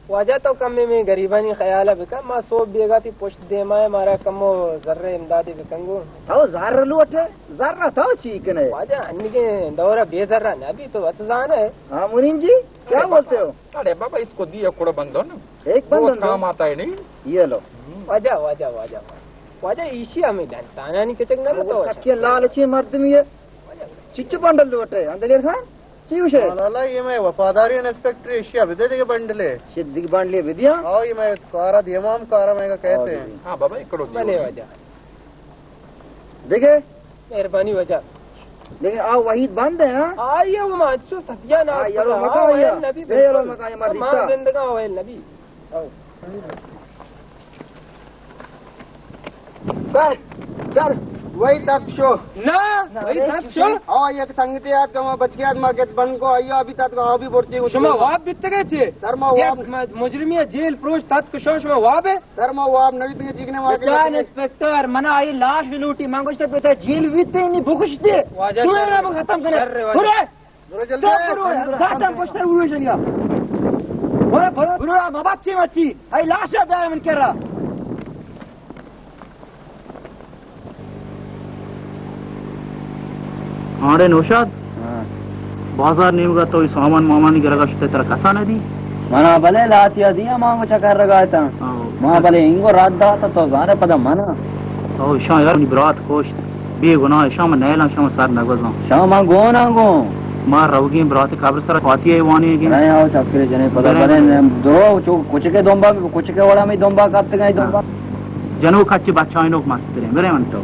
واجہ تو کمے مئے گریبانی خیال ءَ بکن، ما سوب بیگا تئی پشت دیما ایں، مارا کمو زر ءِ امدادے بکن گوں۔ تو زر لوٹے؟ زر ءَ تو چی کنے؟ واجہ انیگیں دور ءَ بے زر ءَ نہ بی، تو وت زانے۔ ہاں منیم جی، کیا بولتے ہو؟ ارے بابا، اس کو دیا کڑا بندو نا۔ ایک بندو بہت کام آتا ہے نہیں؟ یہ لو۔ واجہ، واجہ، واجہ، واجہ۔ واجہ ایشی ہمیں دنتانانی کچک نہ بتو۔ سکیں لالچی مردمی ہے۔ چچو بندل لوٹے، اندلیر خان؟ چی گوشے؟ لالا، یہ مئے وفاداریں انسپکٹر، ایشی ءَ بدے دگہ بنڈلے۔ شد دگہ بنڈلے بدیاں؟ آؤ، یہ مئے کارا دیما ہم کارا مئے کا کہتے ہیں۔ ہاں بابا، اکڑو بلے واجہ۔ دگہ؟ مہربانی واجہ۔ لیکن آ وحید بند ہے نا؟ آئی ءَ ما اچو ستیا ناز آئی ءَ کتا۔ مکا آ آئی ءَ۔ ویل نبی، اے بالکل۔ مکا آئی ءَ مردی ما تا۔ زندگاں ویل نبی۔ سر، سر، وہی تک شو۔ نہ، وہی تک شو۔ آ، یک سنگتے آت کہ ما بچ گیا، ما گت بند کو، آئی ءَ ابھی تک آ بھی بڑتی ہوں۔ شما واب بیتگے چے؟ سر، ما واب۔ یک م-، مجرمی جیل پروش تت کشو، شما واب ہے؟ سر، ما واب نہ بیتگے، چیکنے مارا بچار انسپکٹر، منا آئی لاش لوٹی، من گوشتے پتا جیل بیتے، نی بکشتے۔ واجہ تو شر، ختم کنے۔ شر واجہ۔ برو۔ برو جلدی برو، برو، برو، برو، برو، برو، برو، برو، مباچی مچی، ہئی لاش ءَ بیار من کرا۔ آڑے نوشاد، ہاں۔ بازار نیمگا تو سامان مامان گرگا شتے، ترا کسا نہ دی؟ منا بلے لاتیا دیا، ما چکر رگا تا۔ ہاں۔ ما بلے انگو رات داتا تو زانے پدا منا۔ او شاں یار، منی برات کوشت۔ بے گناہ، شما نیلاں، شما سر نگوزاں۔ شما گوناں گوں۔ ما روگیں برات قبر سر فاتحہ وانیں گے۔ نہیں آؤ چکر جنے پدا برے بلے۔ درو چو کچکے دنبا، کچکے وڑا میں دنبا کپتے گئے دنبا۔ جنو کچے بچائینوک مستریں، برے من تو۔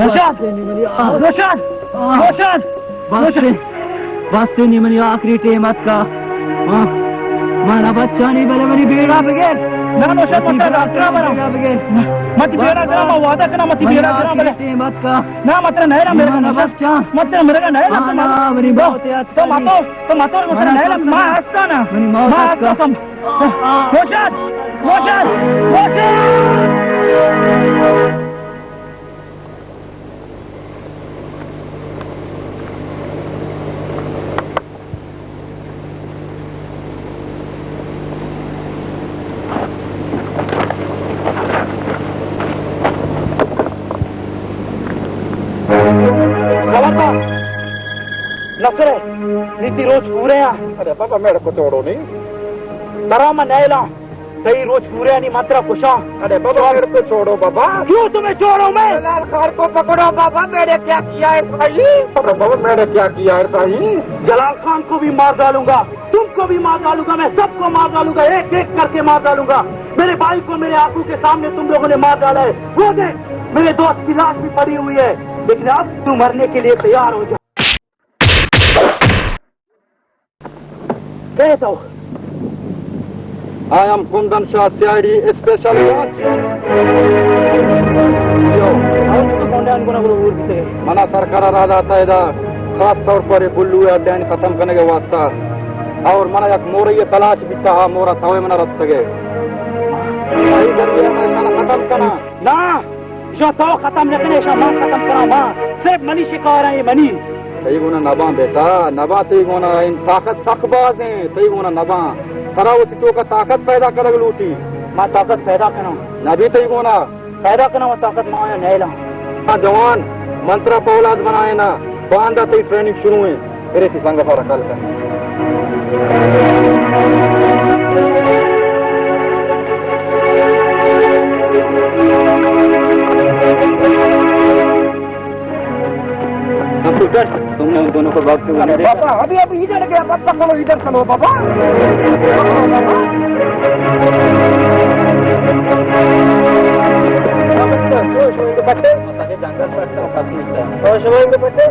روشن! روشن! روشن! بس، بس، نی منی آخری ٹیم اتکا۔ ہاں، من نہ بچانی، بلے منی بیڑا بگر۔ نہ، نوشاد، من ترا راسترا براں۔ بیڑا بگر۔ من تئی بیڑا گراں، من وعدہ کناں، من تئی بیڑا گراں، بلے۔ ٹیم اتکا۔ نہ، من ترا نہ راں، من نہ بچاں۔ من ترا مرگا نہ راں، ہاں، نہ، منی موت اتکا۔ تو متو، تو متو، من ترا نہ راں، من ہستاں نا۔ منی موت اتکا۔ روشن! روشن! روشن! خبردار! نصر! نی تئی روچ پورے آں۔ ارے بابا، میرے کو چھوڑو نہیں۔ ترا من نیلاں۔ تئی روچ پورے، نی من ترا کشاں۔ ارے بابا، میرے کو چھوڑو بابا۔ کیوں تمہیں چھوڑوں میں؟ جلال خان کو پکڑو بابا، میرے کیا کیا ہے بھائی؟ ارے بابا، میرے کیا کیا ہے بھائی؟ جلال خان کو بھی مار ڈالوں گا، تم کو بھی مار ڈالوں گا، میں سب کو مار ڈالوں گا، ایک ایک کر کے مار ڈالوں گا۔ میرے بھائی کو میرے آنکھوں کے سامنے تم لوگوں نے مار ڈالا ہے۔ وہ دیکھ، میرے دوست کی لاش بھی پڑی ہوئی ہے، لیکن اب تو مرنے کے لیے تیار ہو جا۔ کئے تو؟ I am Kundan Shah, C I D special branch. منا سرکار ءَ راہ داتگ ادا خاص طور پر بلو ءِ اڈہ ختم کنگ ءِ واسطہ، اور منا یک مورے ءِ تلاش بیتگ، آ مورا توئے منا رستگ ءَ۔ ختم کناں۔ نہ، ایشاں تو ختم نہ کنے، ایشاں من ختم کناں، من۔ صرف منی شکار ایں، اے منی۔ تئی گونا نباں بیٹا، نباں تئی گونا، اے طاقت سک باز ایں، تئی گونا نباں۔ ترا وتی توکا طاقت پیدا کنگ لوٹی۔ ما طاقت پیدا کناں۔ نبی تئی گونا۔ پیدا کناں و طاقت ما آیا نیلاں۔ ہاں جوان، من ترا پولاد بنائیناں، باندا تئی ٹریننگ شروع ایں۔ میرے سی سنگ پر کل کر۔ انسپکٹر، تم نے ان دونوں کو باغ سے ارے دیکھا؟ بابا، ابھی، ابھی ادھر گیا، بابا، چلو ادھر چلو، بابا۔ جنگل پر تو کس نہیں تھا۔ اور شما ان کو پتے؟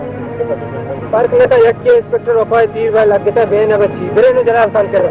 فرق نہ تھا، یک کے انسپکٹر وفا تیر بار لگ گیا تھا، بے نہ بچی۔ برے نو جلال خان کر۔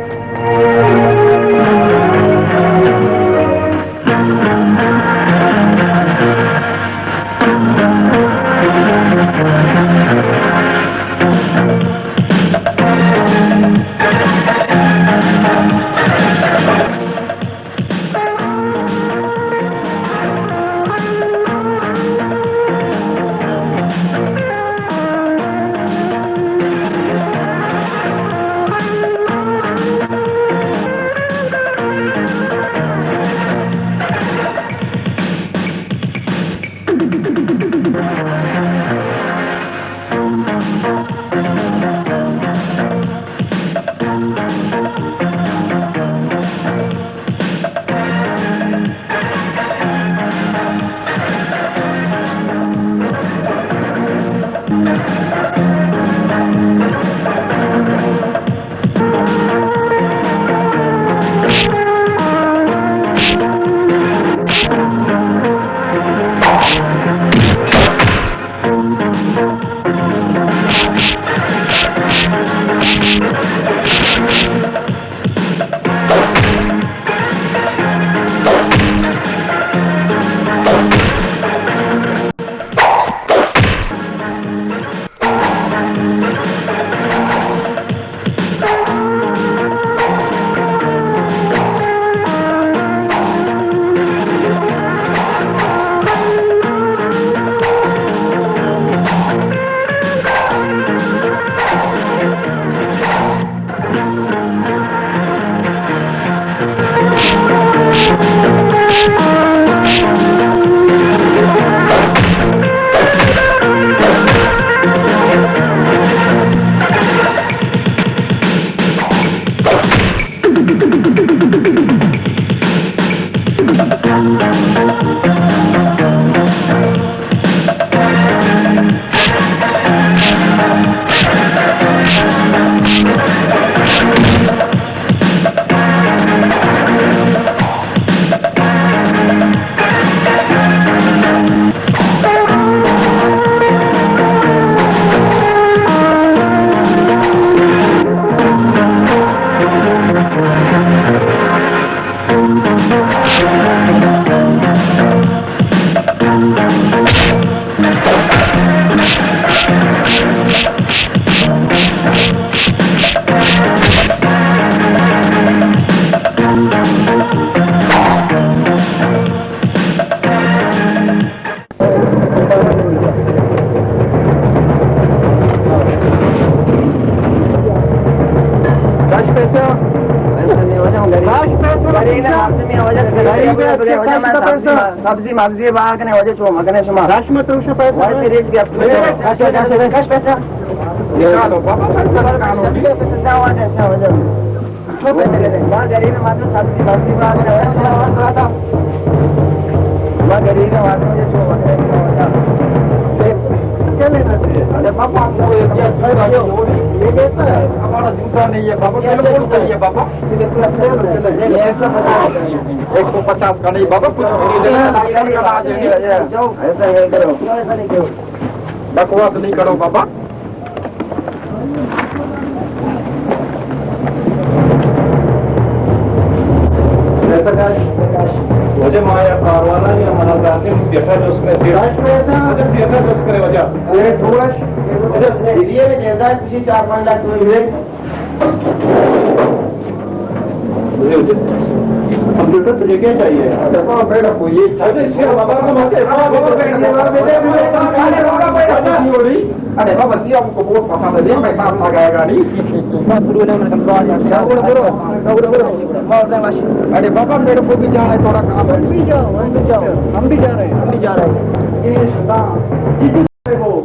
واجہ، من سبزی، سبزی مبزی بہا کنیں، واجہ چو مکنیں شما۔ دش من تو شو پیسہ وای دے۔ ریٹ گیا۔ اچھا، اچھا، اچھا، کش پیسہ۔ نکالو بابا، پیسہ نکالو۔ پیسہ واجہ، پیسہ واجہ۔ چو پیسہ دے دیں۔ ما غریب، ما تو سبزی مبزی بہا کنیں، واجہ شما۔ ما غریب، ما تو چو مکنیں شما، واجہ۔ کیا لینا چاہیے؟ ارے بابا، ہم کو یہ کیا ہے؟ یہ کیسا ہے؟ ہمارا جوتا نہیں ہے بابا، بالکل صحیح ہے بابا۔ ایک سو پچاس کا نہیں بابا، کچھ بھی نہیں دینا۔ ایسا نہیں کرو۔ بکواس نہیں کرو بابا۔ واجہ ما یا کاروانا یا منا ذاتی سیٹھا جس میں سیٹھا۔ واجہ سیٹھا جس کرے واجہ۔ واجہ دلی میں جائیداد کسی چار پانچ لاکھ روپے ہوئے۔ کمپیوٹر تجھے کیا چاہیے؟ اچھا، تو بیٹا کوئی یہ چاہیے۔ ارے بابا، یہ آپ کو بہت پسند ہے، میں کام لگائے گا نہیں۔ ارے بابا، میرے کو بھی جانا ہے، تھوڑا کام ہے۔ ہم بھی جاؤ، ہم بھی جاؤ۔ ہم بھی جا رہے ہیں، ہم بھی جا رہے ہیں۔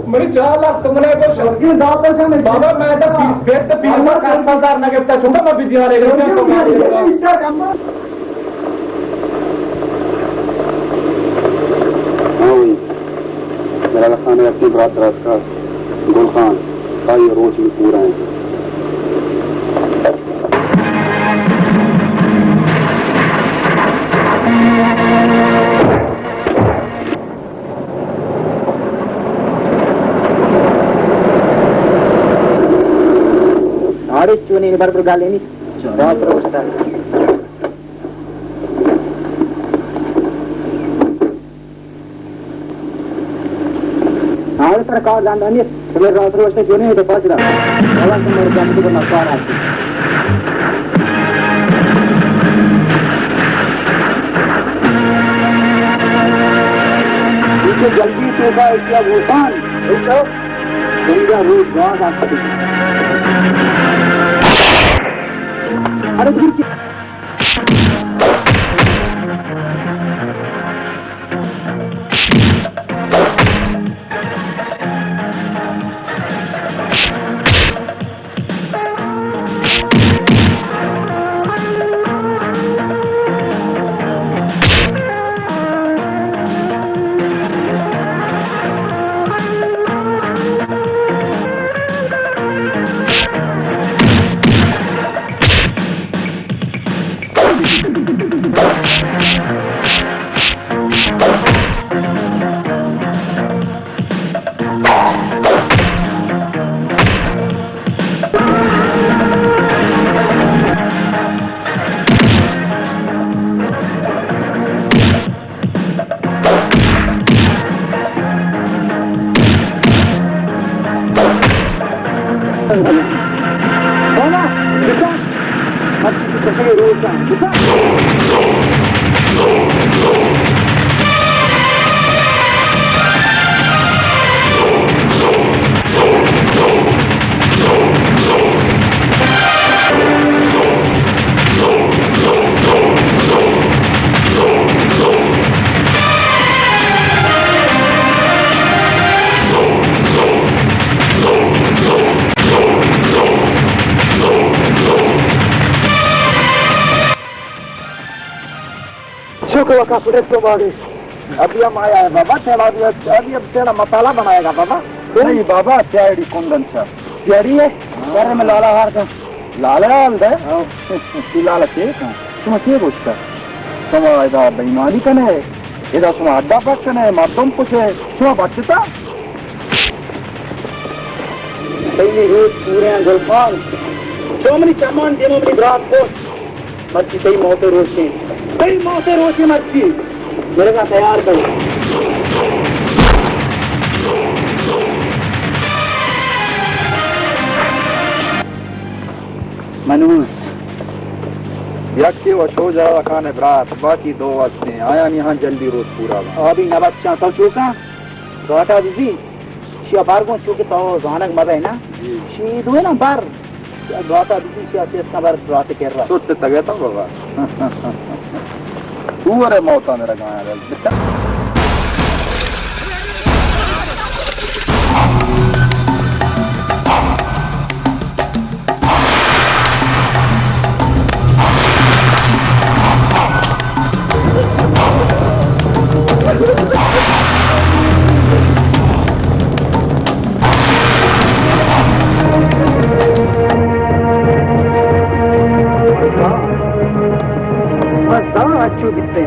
منی چار لاکھ تومن ءِ بس۔ بابا، میں تو بیس، بیس تو بیس ہزار، دس ہزار نہ گپتا، چھوٹا میں بزی آنے گا۔ ہاں بھائی، جلال خان نے اپنی برات رات کا گل خان، بھائی روز میں پورا ہے۔ آڑے چونی بر بر گالینی۔ باز روشتا۔ آڑے سرکار گاندانی۔ تمہیں رات روشتے کیوں نہیں تو پاس رہا۔ والا تمہارے جان کو مکار آتی۔ اسے جلدی سے کا کیا بھوپان، ایسا بندہ روز گاز آتی۔ ارے دل کی شکر وقت پولیس کو مارے۔ ابھی ہم آیا ہے بابا، تیرا ابھی، ابھی اب تیرا مسالہ بنائے گا بابا۔ نہیں بابا، سیاڑی کندن سر۔ سیاڑی ہے؟ ہاں۔ سر میں لالا ہار کا۔ لالا ہار دے؟ ہاں۔ تو لالا چے کن؟ شما چے گوشتا؟ شما ادا بےایمانی کنے، ادا شما اڈا پک کنے، مردم کشے، شما بچتا؟ تئی روچ پورے ہیں گلخان۔ تو منی چمان دیما منی برات کشت۔ مرچی تئی موت ءِ روچ ایں۔ تئی موت ءِ روچ ایں مرچی۔ مرگا تیار بئے۔ منوس۔ یکے و شوجا خان ءِ برات، باقی دو وستیں۔ آیانی ہاں جلدی روچ پورا بنت۔ آبی نبت چاں تو چوکاں؟ گاٹا بزی۔ شیا بر گوں، چو کہ تو زانگ مہ بئے نا۔ جی۔ شی دوئیناں بر۔ گاتا بزی شیا چیز کن بر برات کرا۔ تو تے تگے تو بابا۔ سور ءِ موت ءَ میرا گانا بچا۔ بس زان ہچو بیتیں،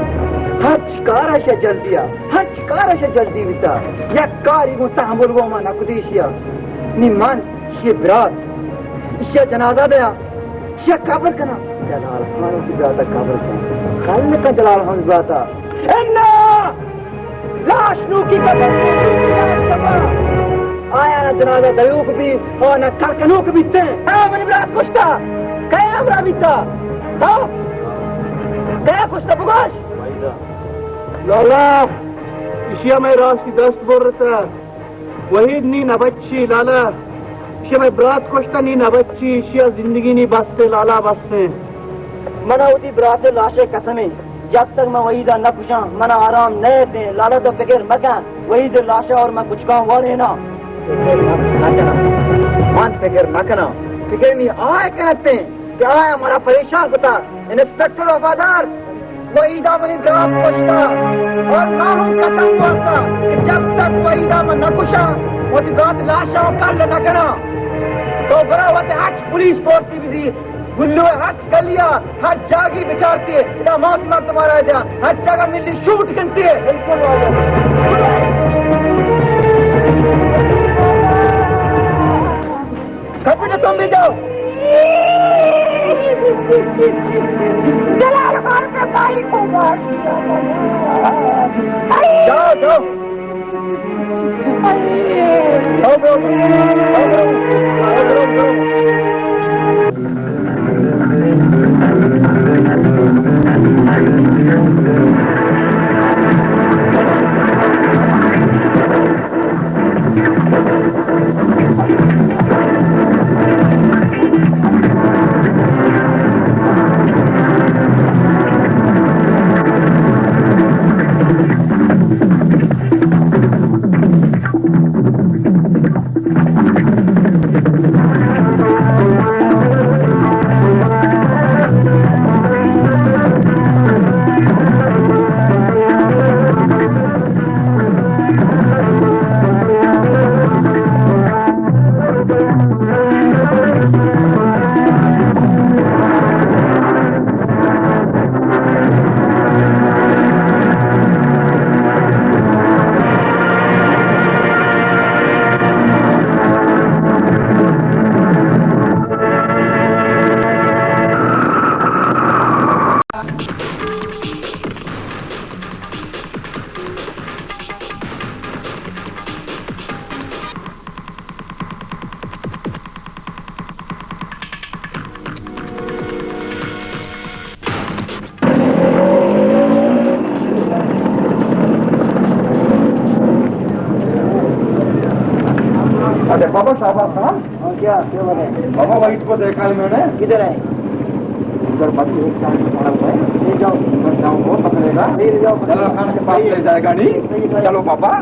ہرچ کار ءَ شہ جلدی ءَ، ہرچ کار ءَ شہ جلدی بیتا۔ یک کاری گوں تحمل گوں ما نکدی ایشی ءَ۔ نی من، ایشی برات، ایشی جنازہ دیا، ایشی قبر کنا۔ جلال خان کی برات قبر کنا۔ خلق جلال خان برات۔ انا! لاش نوکی قبر کو، نوکی لاش کپا۔ آیا نہ جنازہ دیوک بی، اور نہ کر کنوک بیتے۔ اے منی برات کشتا، کئے ہمراہ بیتا؟ ہاں؟ کئے کشتا بگوش؟ لالا، اشیا میں راستی دست برتا۔ وحید نی نبچی لالا، اشیا میں برات کشتا نی نبچی، اشیا زندگی نی بستے لالا بستے۔ منا وتی برات لاشے قسمیں۔ جب تک من وحید ءَ نہ کشاں، من ءَ آرام نہ ایتیں۔ لالا تو فکر مکن، وحید ءِ لاش ءَ اور من کچکاں وڑ ایں نا۔ فکر نہ، نہ کناں۔ من فکر نہ کناں۔ فکر نی آئے کنتے کہ آیا مارا پریشان کتا۔ انسپکٹر وفادار، وحید ءَ منی برات کشتا اور من ہم قسم وارتا کہ جب تک وحید ءَ من نہ کشاں، وتی برات لاش ءَ کل نہ کناں۔ تو برو وتی ہرچ پولیس فورسی بزیر۔ گلو ہر گلیا، ہر جاگی بچارتی، ادا موت مردم آرا دیا، ہر جگہ ملی شوٹ کنتی۔ بالکل واجہ۔ کپڑے تم بھی جاؤ۔ جلال خان کا بھائی کو مار دیا۔ جاؤ، جاؤ۔ اچھا، بابا شہباز خان۔ ہاں، کیا، کیا بول رہے ہیں؟ بابا، وحید کو دیکھا ہے میں نے۔ کدھر ہے؟ ادھر بس ایک سائیڈ میں پڑا ہوا ہے۔ لے جاؤ۔ ادھر جاؤ، وہ پکڑے گا۔ لے جاؤ۔ جلال خان کے پاس لے جائے گا، نہیں؟ صحیح، صحیح۔ چلو بابا۔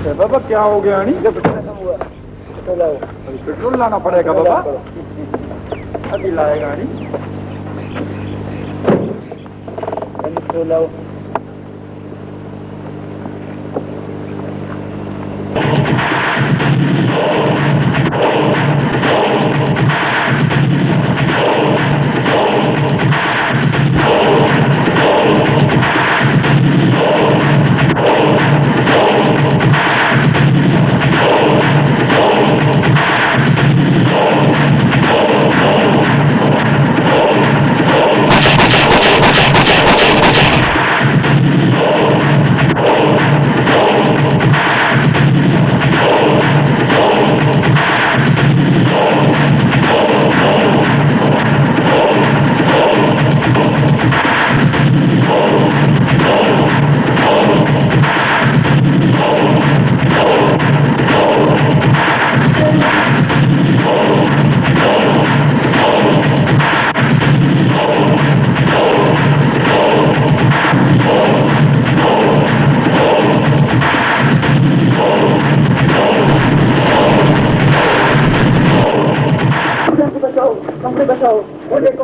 اے بابا، کیا ہو گیا؟ نہیں، جب ختم ہوا۔ ابھی پیٹرول لانا پڑے گا بابا۔ ابھی لائے گا نہیں۔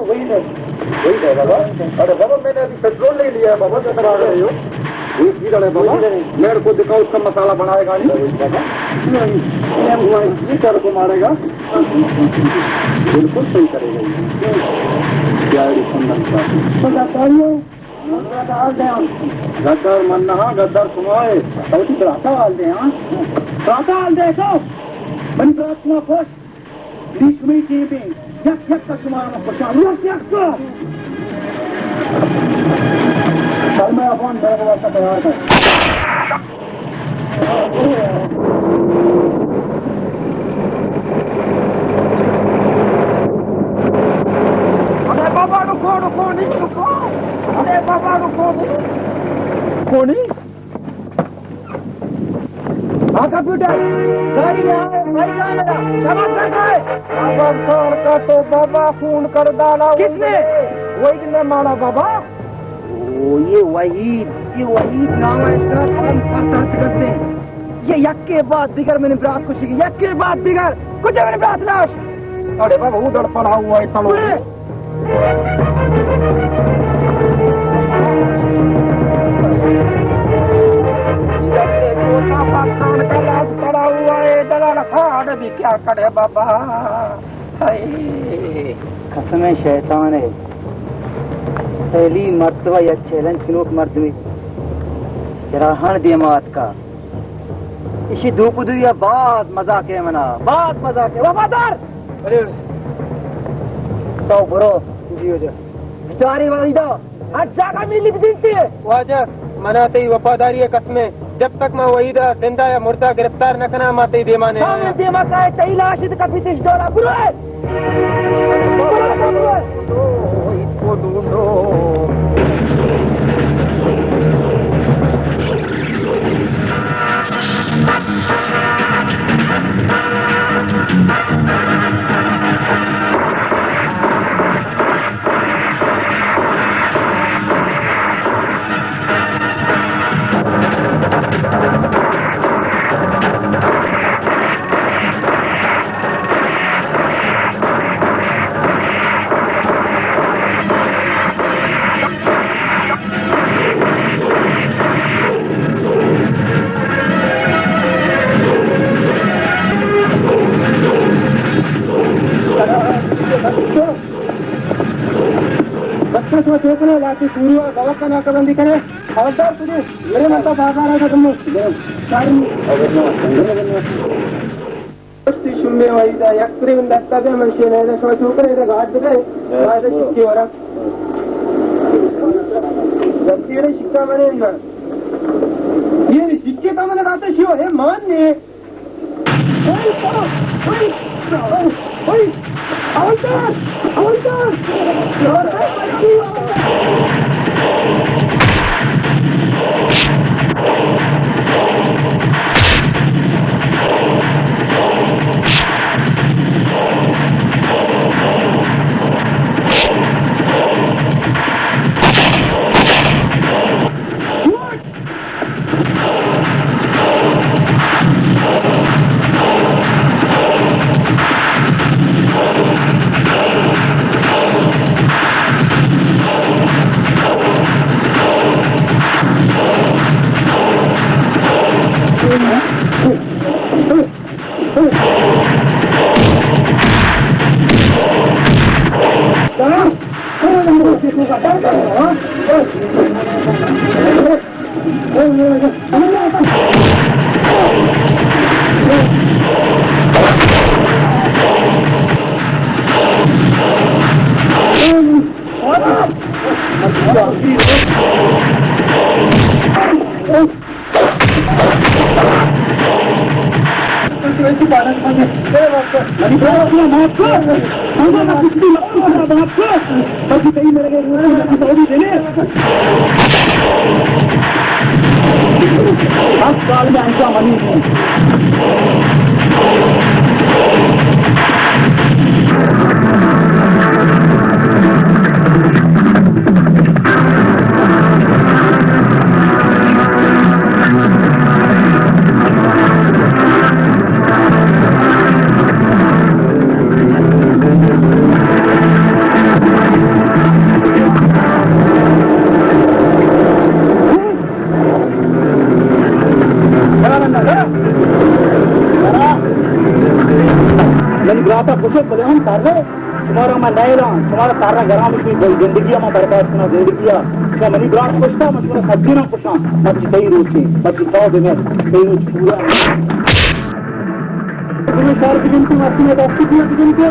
وہی ہے، وہی ہے بابا۔ ارے بابا، میں نے ابھی پیٹرول لے لیا ہے بابا، کیا کرا رہے ہو؟ یہ ٹھیک ہے بابا، میرے کو دکھاؤ اس کا مسالہ بنائے گا نہیں؟ یہ سر کو مارے گا، بالکل صحیح کرے گا یہ۔ کیا ایڈی سندن کا؟ غدار من نہ، غدار شما ہے۔ او تو براتا حال دے، ہاں؟ براتا حال دے تو۔ من برات شما خوش۔ بی شمئی ٹیم بی، یک یک کا شما ما خوشا۔ یک یک کا۔ سلمہ افغان میرے واسطے تیار کر۔ ارے بابا، رکو، رکو، نہیں، رکو۔ ارے بابا، رکو، نہیں۔ کونی؟ ہاں، کمپیوٹر۔ گاڑی میں آئے، بھائی جان میرا۔ شاباش، بھائی جان۔ خبردار کا تو بابا خون کر ڈالا۔ کس نے؟ وحید نے مارا بابا۔ او، یہ وحید، یہ وحید نام ہے، اتنا کم سر درد کرتے ہیں۔ یہ یک کے بعد دیگر میں نے برات کشی کی، یک کے بعد دیگر۔ کجا میں نے برات لاش؟ ارے بابا، ادھر پڑا ہوا ہے، تلو۔ ارے! ادھر دیکھو، صافا خان کا لاش پڑا ہوا ہے، ادھر الفاظ بھی کیا کرے بابا۔ ہائے۔ قسم شیطان ہے، پہلی مرتبہ یک چیلنج کنوک مردمی گراہن دیما اتکا۔ ایشی دو پہ دویا باز مزاق ہے منا، باز مزاق ہے۔ وفادار! ارے، تو برو۔ جی واجہ۔ بیچاری وحیدہ، ہر جاگہ میلی بدینتی۔ واجہ، منا تئی وفاداری ہے قسم ہے، جب تک ما وحیدہ زندہ یا مردہ گرفتار نہ کنا، ما تئی دیما نے۔ سامنے دیما کا ہے، تئی لاش ات کپی تش ڈولا۔ برو ہے۔ بچہ شما چو کنے، لاٹی سورو ءَ گوک ءَ ناکہ بندی کنے۔ خبردار کجے، میرے من تو بازار ءَ ختم ہو۔ پشتی شمے وائی دا یک کرے من دستا دے، من شے نہیں شما چو کنے، ادا گاٹ دے، باز شکی ورا۔ غلطی رے شکا منے نا۔ یہ شکی کا من داتا شو ہے، مان نے۔ مارا تارا گرام کی گل زندگی ما برباد کنا زندگی ءَ۔ کہ منی برات کشتا، من شمارا سجیناں کشاں۔ مرچی تئی روچے، مرچی تو بمر، تئی روچ پورا۔ تمہیں شہر کی جنتی، مرچی میں دستی دیا کی جنتی۔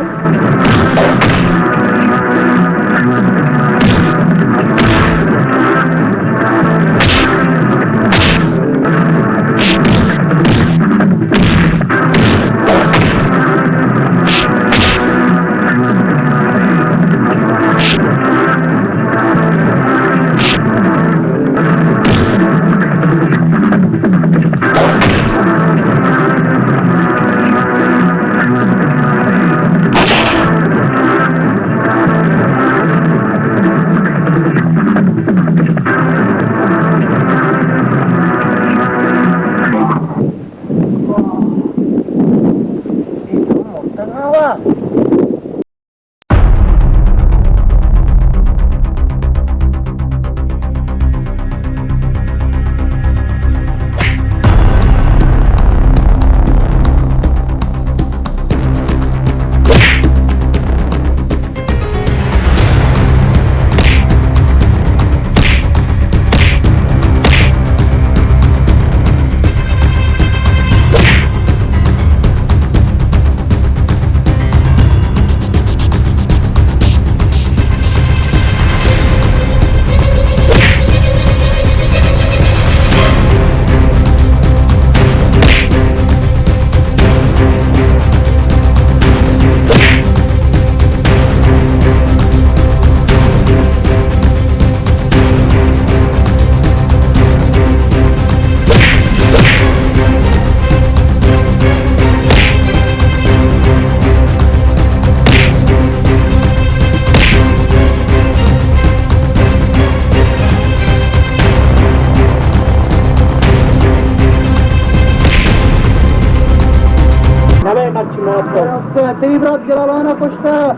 نبے مرچی موت کو۔ تئی برات گلالانہ کشتا۔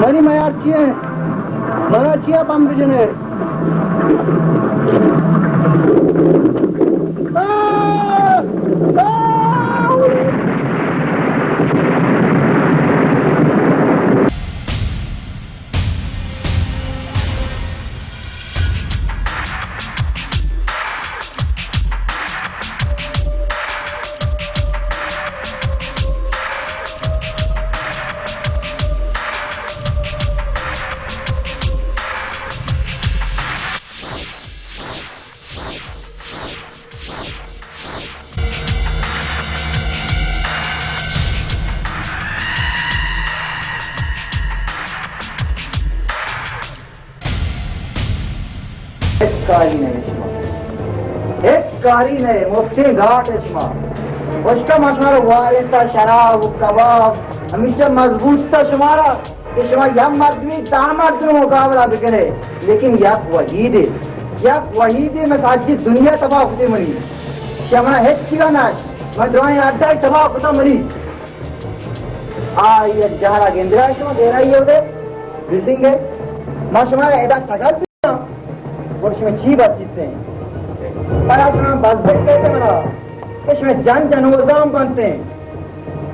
منی میار چی اِنت؟ منا چیا بم بجنے؟ آ! آ! ہچ کاری نہ اِنت شما۔ ہچ کاری نہ اِنت، مفتیں گاٹ اِنت شما۔ پشتا ما شمارا وارث ءَ شراب و کباب، ہمیشہ مضبوط تا شمارا کہ شما یک مردمی دہ مردم مقابلہ بکنے، لیکن یک وحیدے، یک وحیدے میں ساری دنیا تباہ کتے منی۔ شما ہچ چیزا نہ، میں درائیں اڈا تباہ کتا منی۔ آ، یک جہلا گندگا شما، دیرائی اودے، بلڈنگ اِنت۔ ما شمارا ادا ٹگل بکناں، گڑا شما چی بچیتے؟ پدا شما بزدل کہتے منا، کہ شما جن جنوزام بنتے۔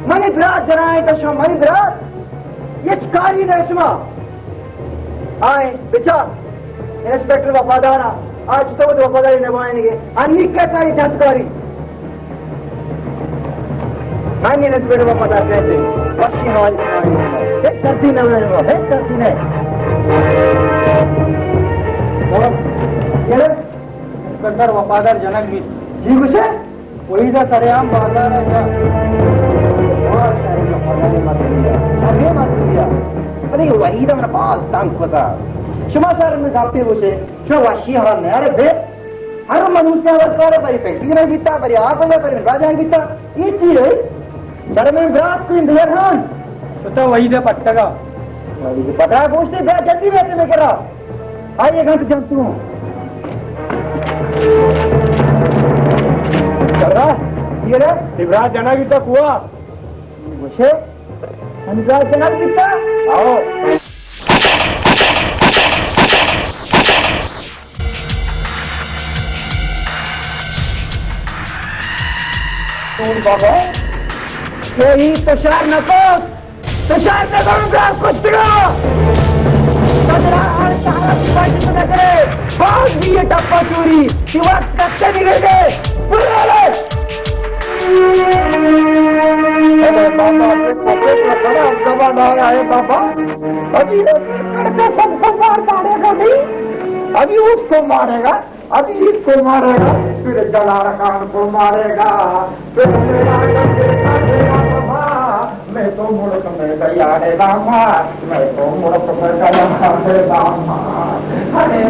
منی برات جنائیں تو شما، منی برات، ہچ کاری نہ شما۔ آئیں، بچار، انسپکٹر وفادار ءَ، آ چطور وفاداری نبھائیں گے؟ انی کیا کاری جنت کاری؟ انی انسپکٹر وفادار کہتے ہیں، وقتی ہماری کاری ہے۔ ایک سردی نہ ہونے والا، ایک سردی نہیں۔ اور یہ انسپکٹر وفادار جنک بھی۔ جی گوشے؟ وحید ءَ سرعام بازار ءَ جا۔ واہ، شریں وفاداریں مردمے ءَ، شریں مردمے ءَ۔ ارے وحید ءَ من باز تنگ کتا۔ شما شر من گپے گوشے، شما وشی حال نہ۔ ارے بے، ہر منوسے ورکار بری پہ، پیرے بیتا، بری آپ بری، راجا بیتا۔ یہ چی ہے؟ شر من برات کو اندر ہان۔ تو وحید ءَ پٹگا۔ وحید ءَ پٹگا گوشتے، بیا جلدی بیتے میں کرا۔ آئیے گھنٹ جنتو۔ کرا، یہ رہا، عبرات جنگ بیتا کوا؟ گوشے، ہم عبرات جنگ بیتا؟ آؤ۔ بابا، یہ ہی تو شر نکوت۔ فشار نہ کرو، گار کشتگا۔ بدرا ہر تارا پاٹی نہ کرے۔ باز بھی یہ ٹپا چوری، یہ وقت کتے نہیں رہ گئے۔ برا لے۔ ارے بابا، اپنے پاکٹ میں بڑا زبان آیا ہے بابا۔ ابھی یہ کڑکا سب کو مار مارے گا نہیں، ابھی اس کو مارے گا۔ ابھی اس کو مارے گا، پھر جلال خان کو مارے گا، پھر میرا گنڈے کا ڈیرا بابا، میں تو ملک میں گیا رے راما، میں تو ملک میں گیا رے راما۔ ارے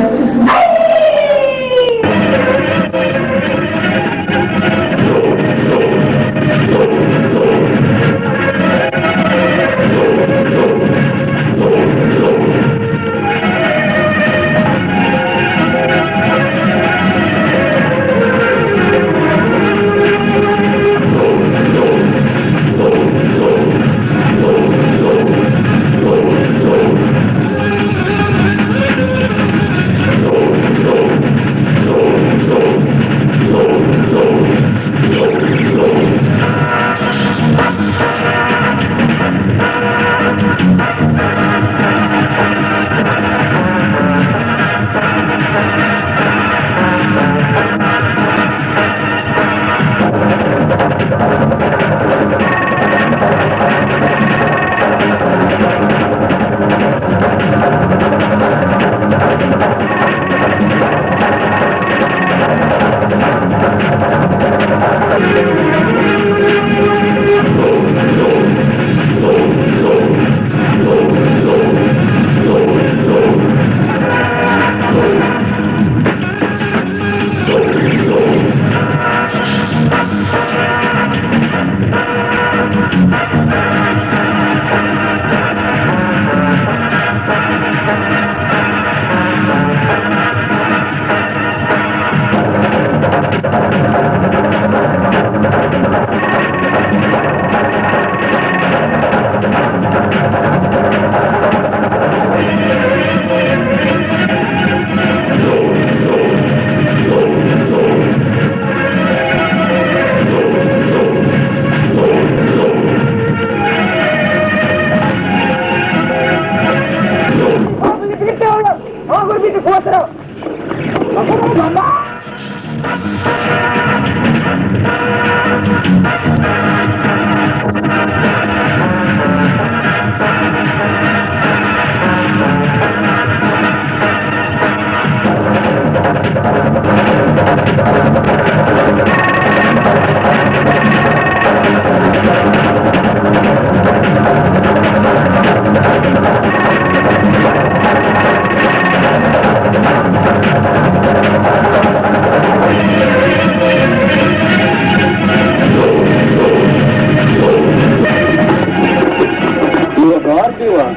یہ گار دیوا۔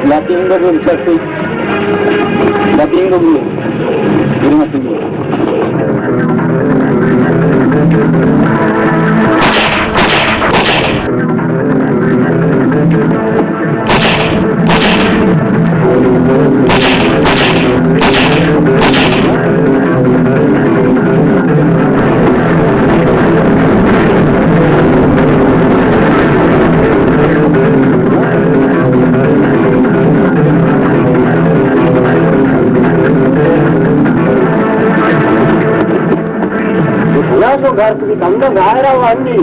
لاٹین بگو سکتی۔ لاٹین بگو۔ گرما سنگو۔ گھر کی کم تو باہر آؤ آدمی۔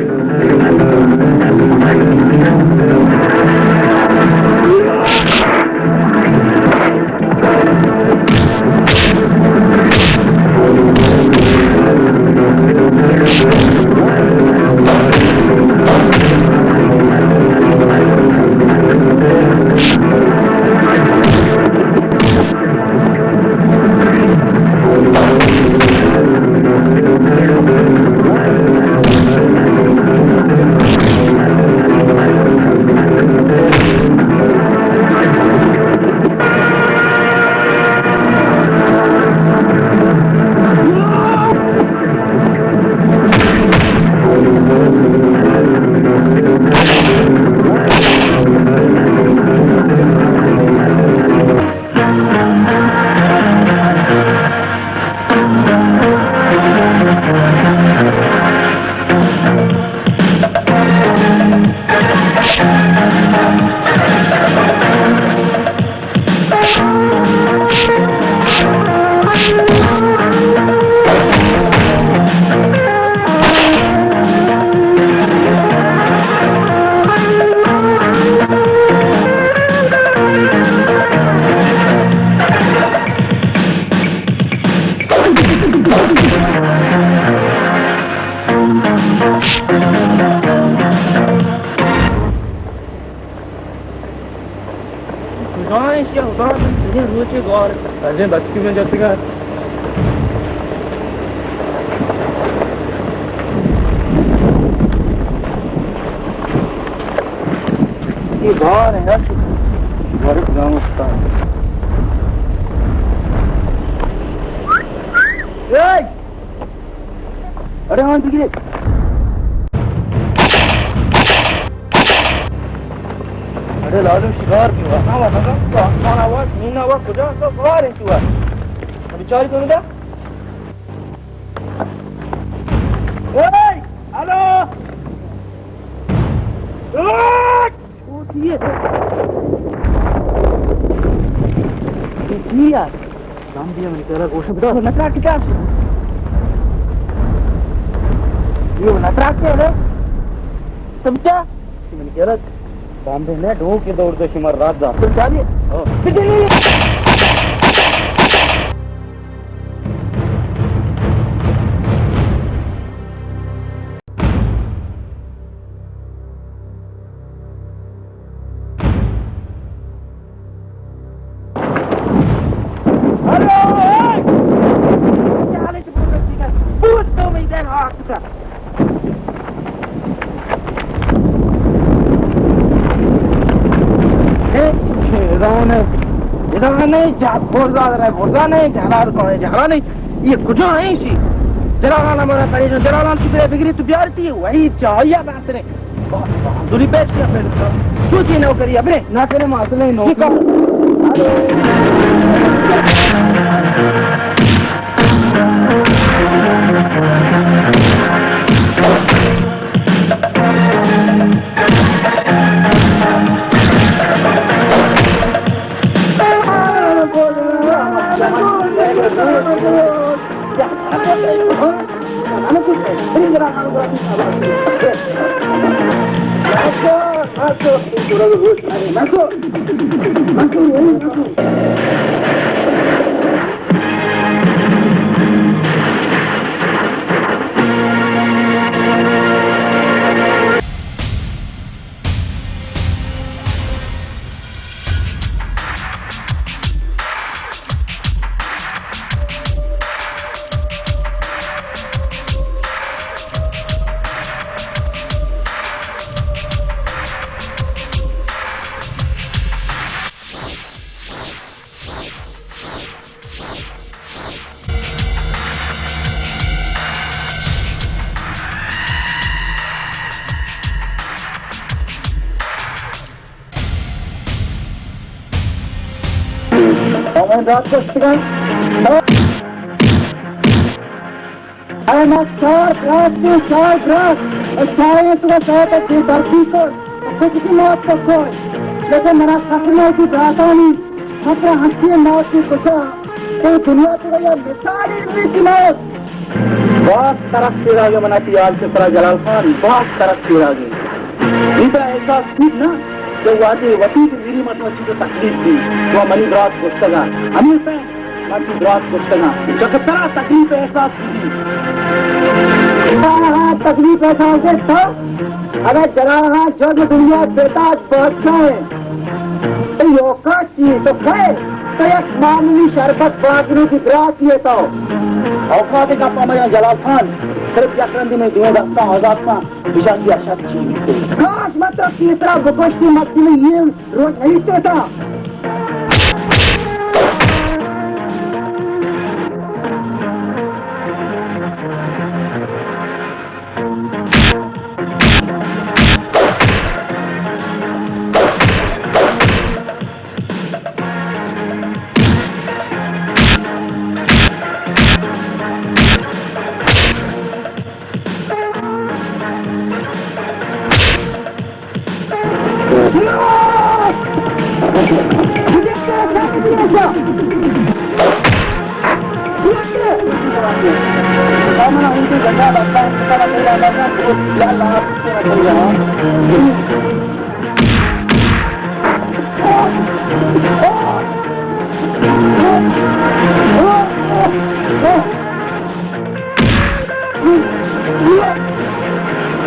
تو چی گوار؟ اجے بچکی میں جتگا۔ یہ گوار ہے یار۔ گوار گام استاد۔ اے! ارے ہاں، بگرے۔ ارے لالو، شکار کی ہوا؟ نہ ہوا، نہ ہوا۔ آسمان ہوا، زمین ہوا، کجا تو سوار ہے تو؟ ابھی چاری تو نہ تھا؟ اے، ہلو۔ اے! او چی ہے؟ یہ چی یار؟ کام دیا منی کرا گوشم بدا۔ نہ ترا کتا؟ یہ نہ ترا کے ہے؟ سمجھا؟ منی کرا کام دے نہ ڈو کے دور دے شمار رات دا۔ تم چالیے؟ ہاں۔ اے، ادا نے، ادا نے، جا، برزا نے، برزا نے، جہلا کو ہے، جہلا نہیں۔ یہ کجا ہے اسی؟ جلالان ہمارا پریشان، جلالان کی طرح بگری تو بیارتی ہے، وہی چاہیے بہترین۔ دوری پیش کیا پہلے؟ تو چی نوکری ہے، بنے؟ نہ کرے، ما اصل نہیں نوکری۔ ہمیں رات کو شکا۔ اے ما چار برات، چار برات، چاریں تو ساتھ بے دردی کو، کچھ کی موت کو کوئی، لیکن منا خطرہ کی براتانی، خطرہ ہنسی موت کی کچھ، تو دنیا تو یا مثال ہی نہیں۔ باز ترس پیراگے منا تی حال چہ سرا جلال خان، باز ترس پیراگے۔ نی ترا احساس بیت نا کہ وہدے وتی کہ میری مت وتی تو تکلیف دی، تو منی برات گشتگا۔ ہمیں پہ من تی برات گشتگا۔ چکہ ترا تکلیف احساس بیت۔ ہاں، ہاں، تکلیف احساس ہے تو۔ اگر جلال خان شد دنیا بیتا بادشاہ ہے۔ تو یوکا چی تو کئے؟ تو یک معمولی شربت بازرو کی برات یہ تو۔ اوقات کا پامیا جلال خان، صرف یک رندی میں دوئیں دستا آزاد کا، بجا کی اشد چی بیتے۔ کاش مت تو کیسرا بکشتی مکتی میں یہ روز نہیں تو تھا۔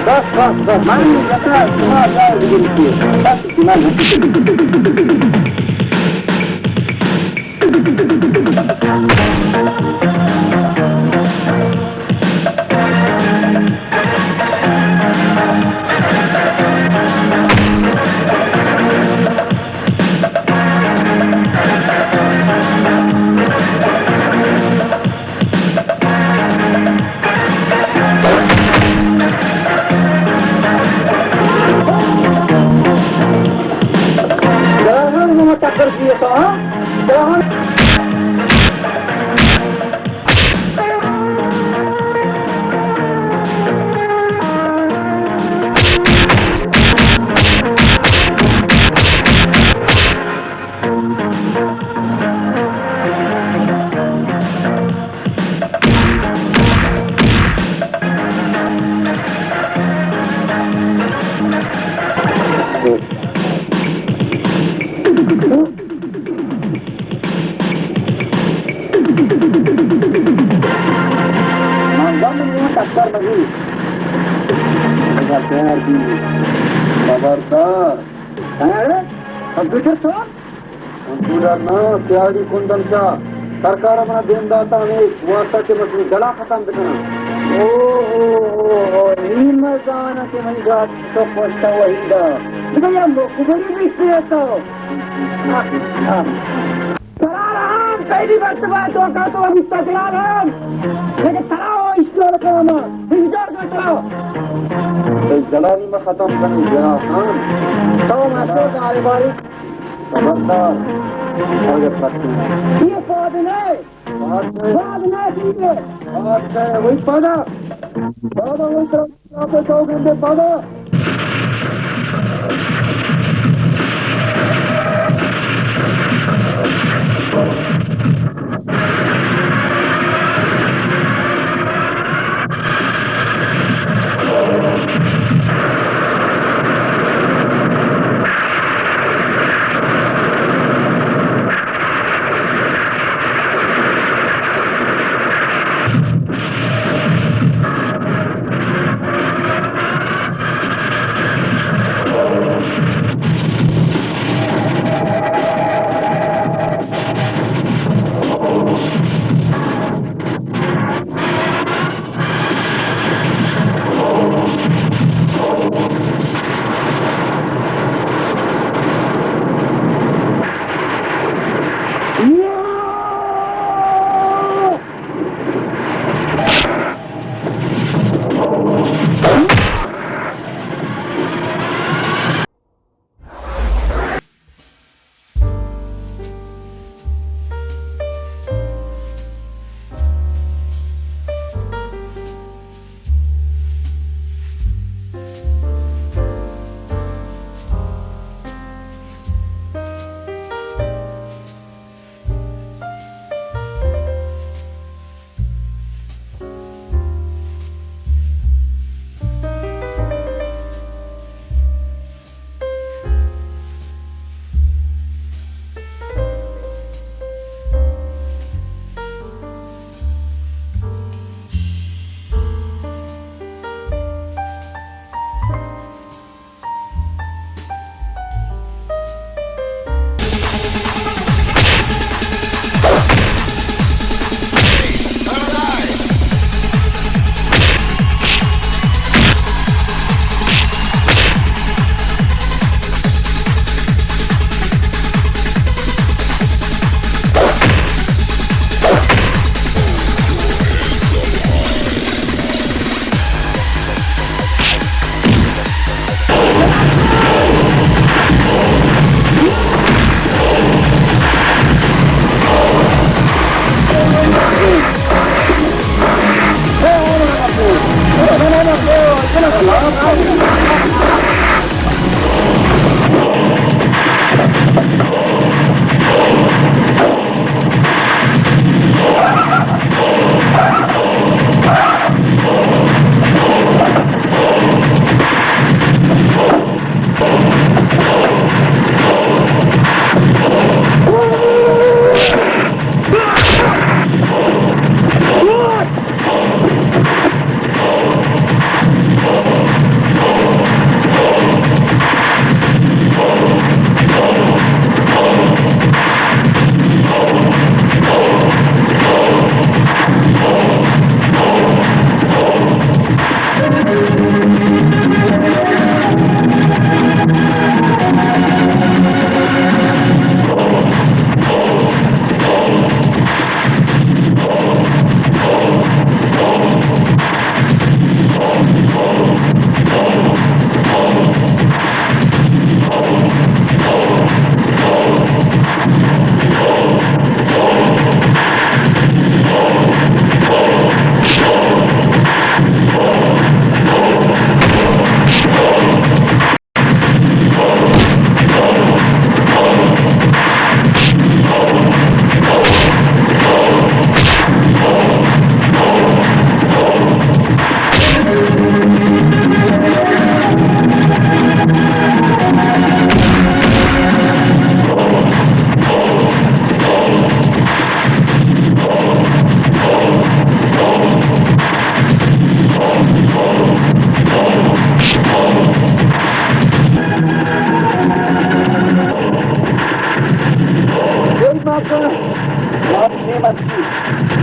بس، بس، بس، من جتا شما جای دیگه نیستی. بس، من گراہاں ما ٹکر کیے تو، ہاں؟ گراہاں من بند نیم ٹکر مگی. اگا تیار بی. خبردار. ہاں؟ کمپیوٹر تو؟ کمپیوٹر نا، سیاڑی کندن چا. سرکار منا دیم داتا ہمیں واسطہ کہ مسئلہ جلا ختم بکنا. او، او، او، او، نی مزانا کہ من گات تو پوشتا وحیدا. بگا یا مخبری بیستے تو. سرار ہم پہلی مرتبہ تو کا تو ابھی تکرار ہم. لیکن ترا وہ اشتغال کرنا. انتظار کر ترا. تو جلانی میں ختم کرنے جناب خان. تو میں تو کارے باری. خبردار. آگے پکڑ. یہ پودے نہیں. بات ہے. بات نہیں ٹھیک ہے. بات ہے. وہی پودا. پودا وہی طرف. آپ سو گھنٹے پودا. سلامت، سلامت، سلامت۔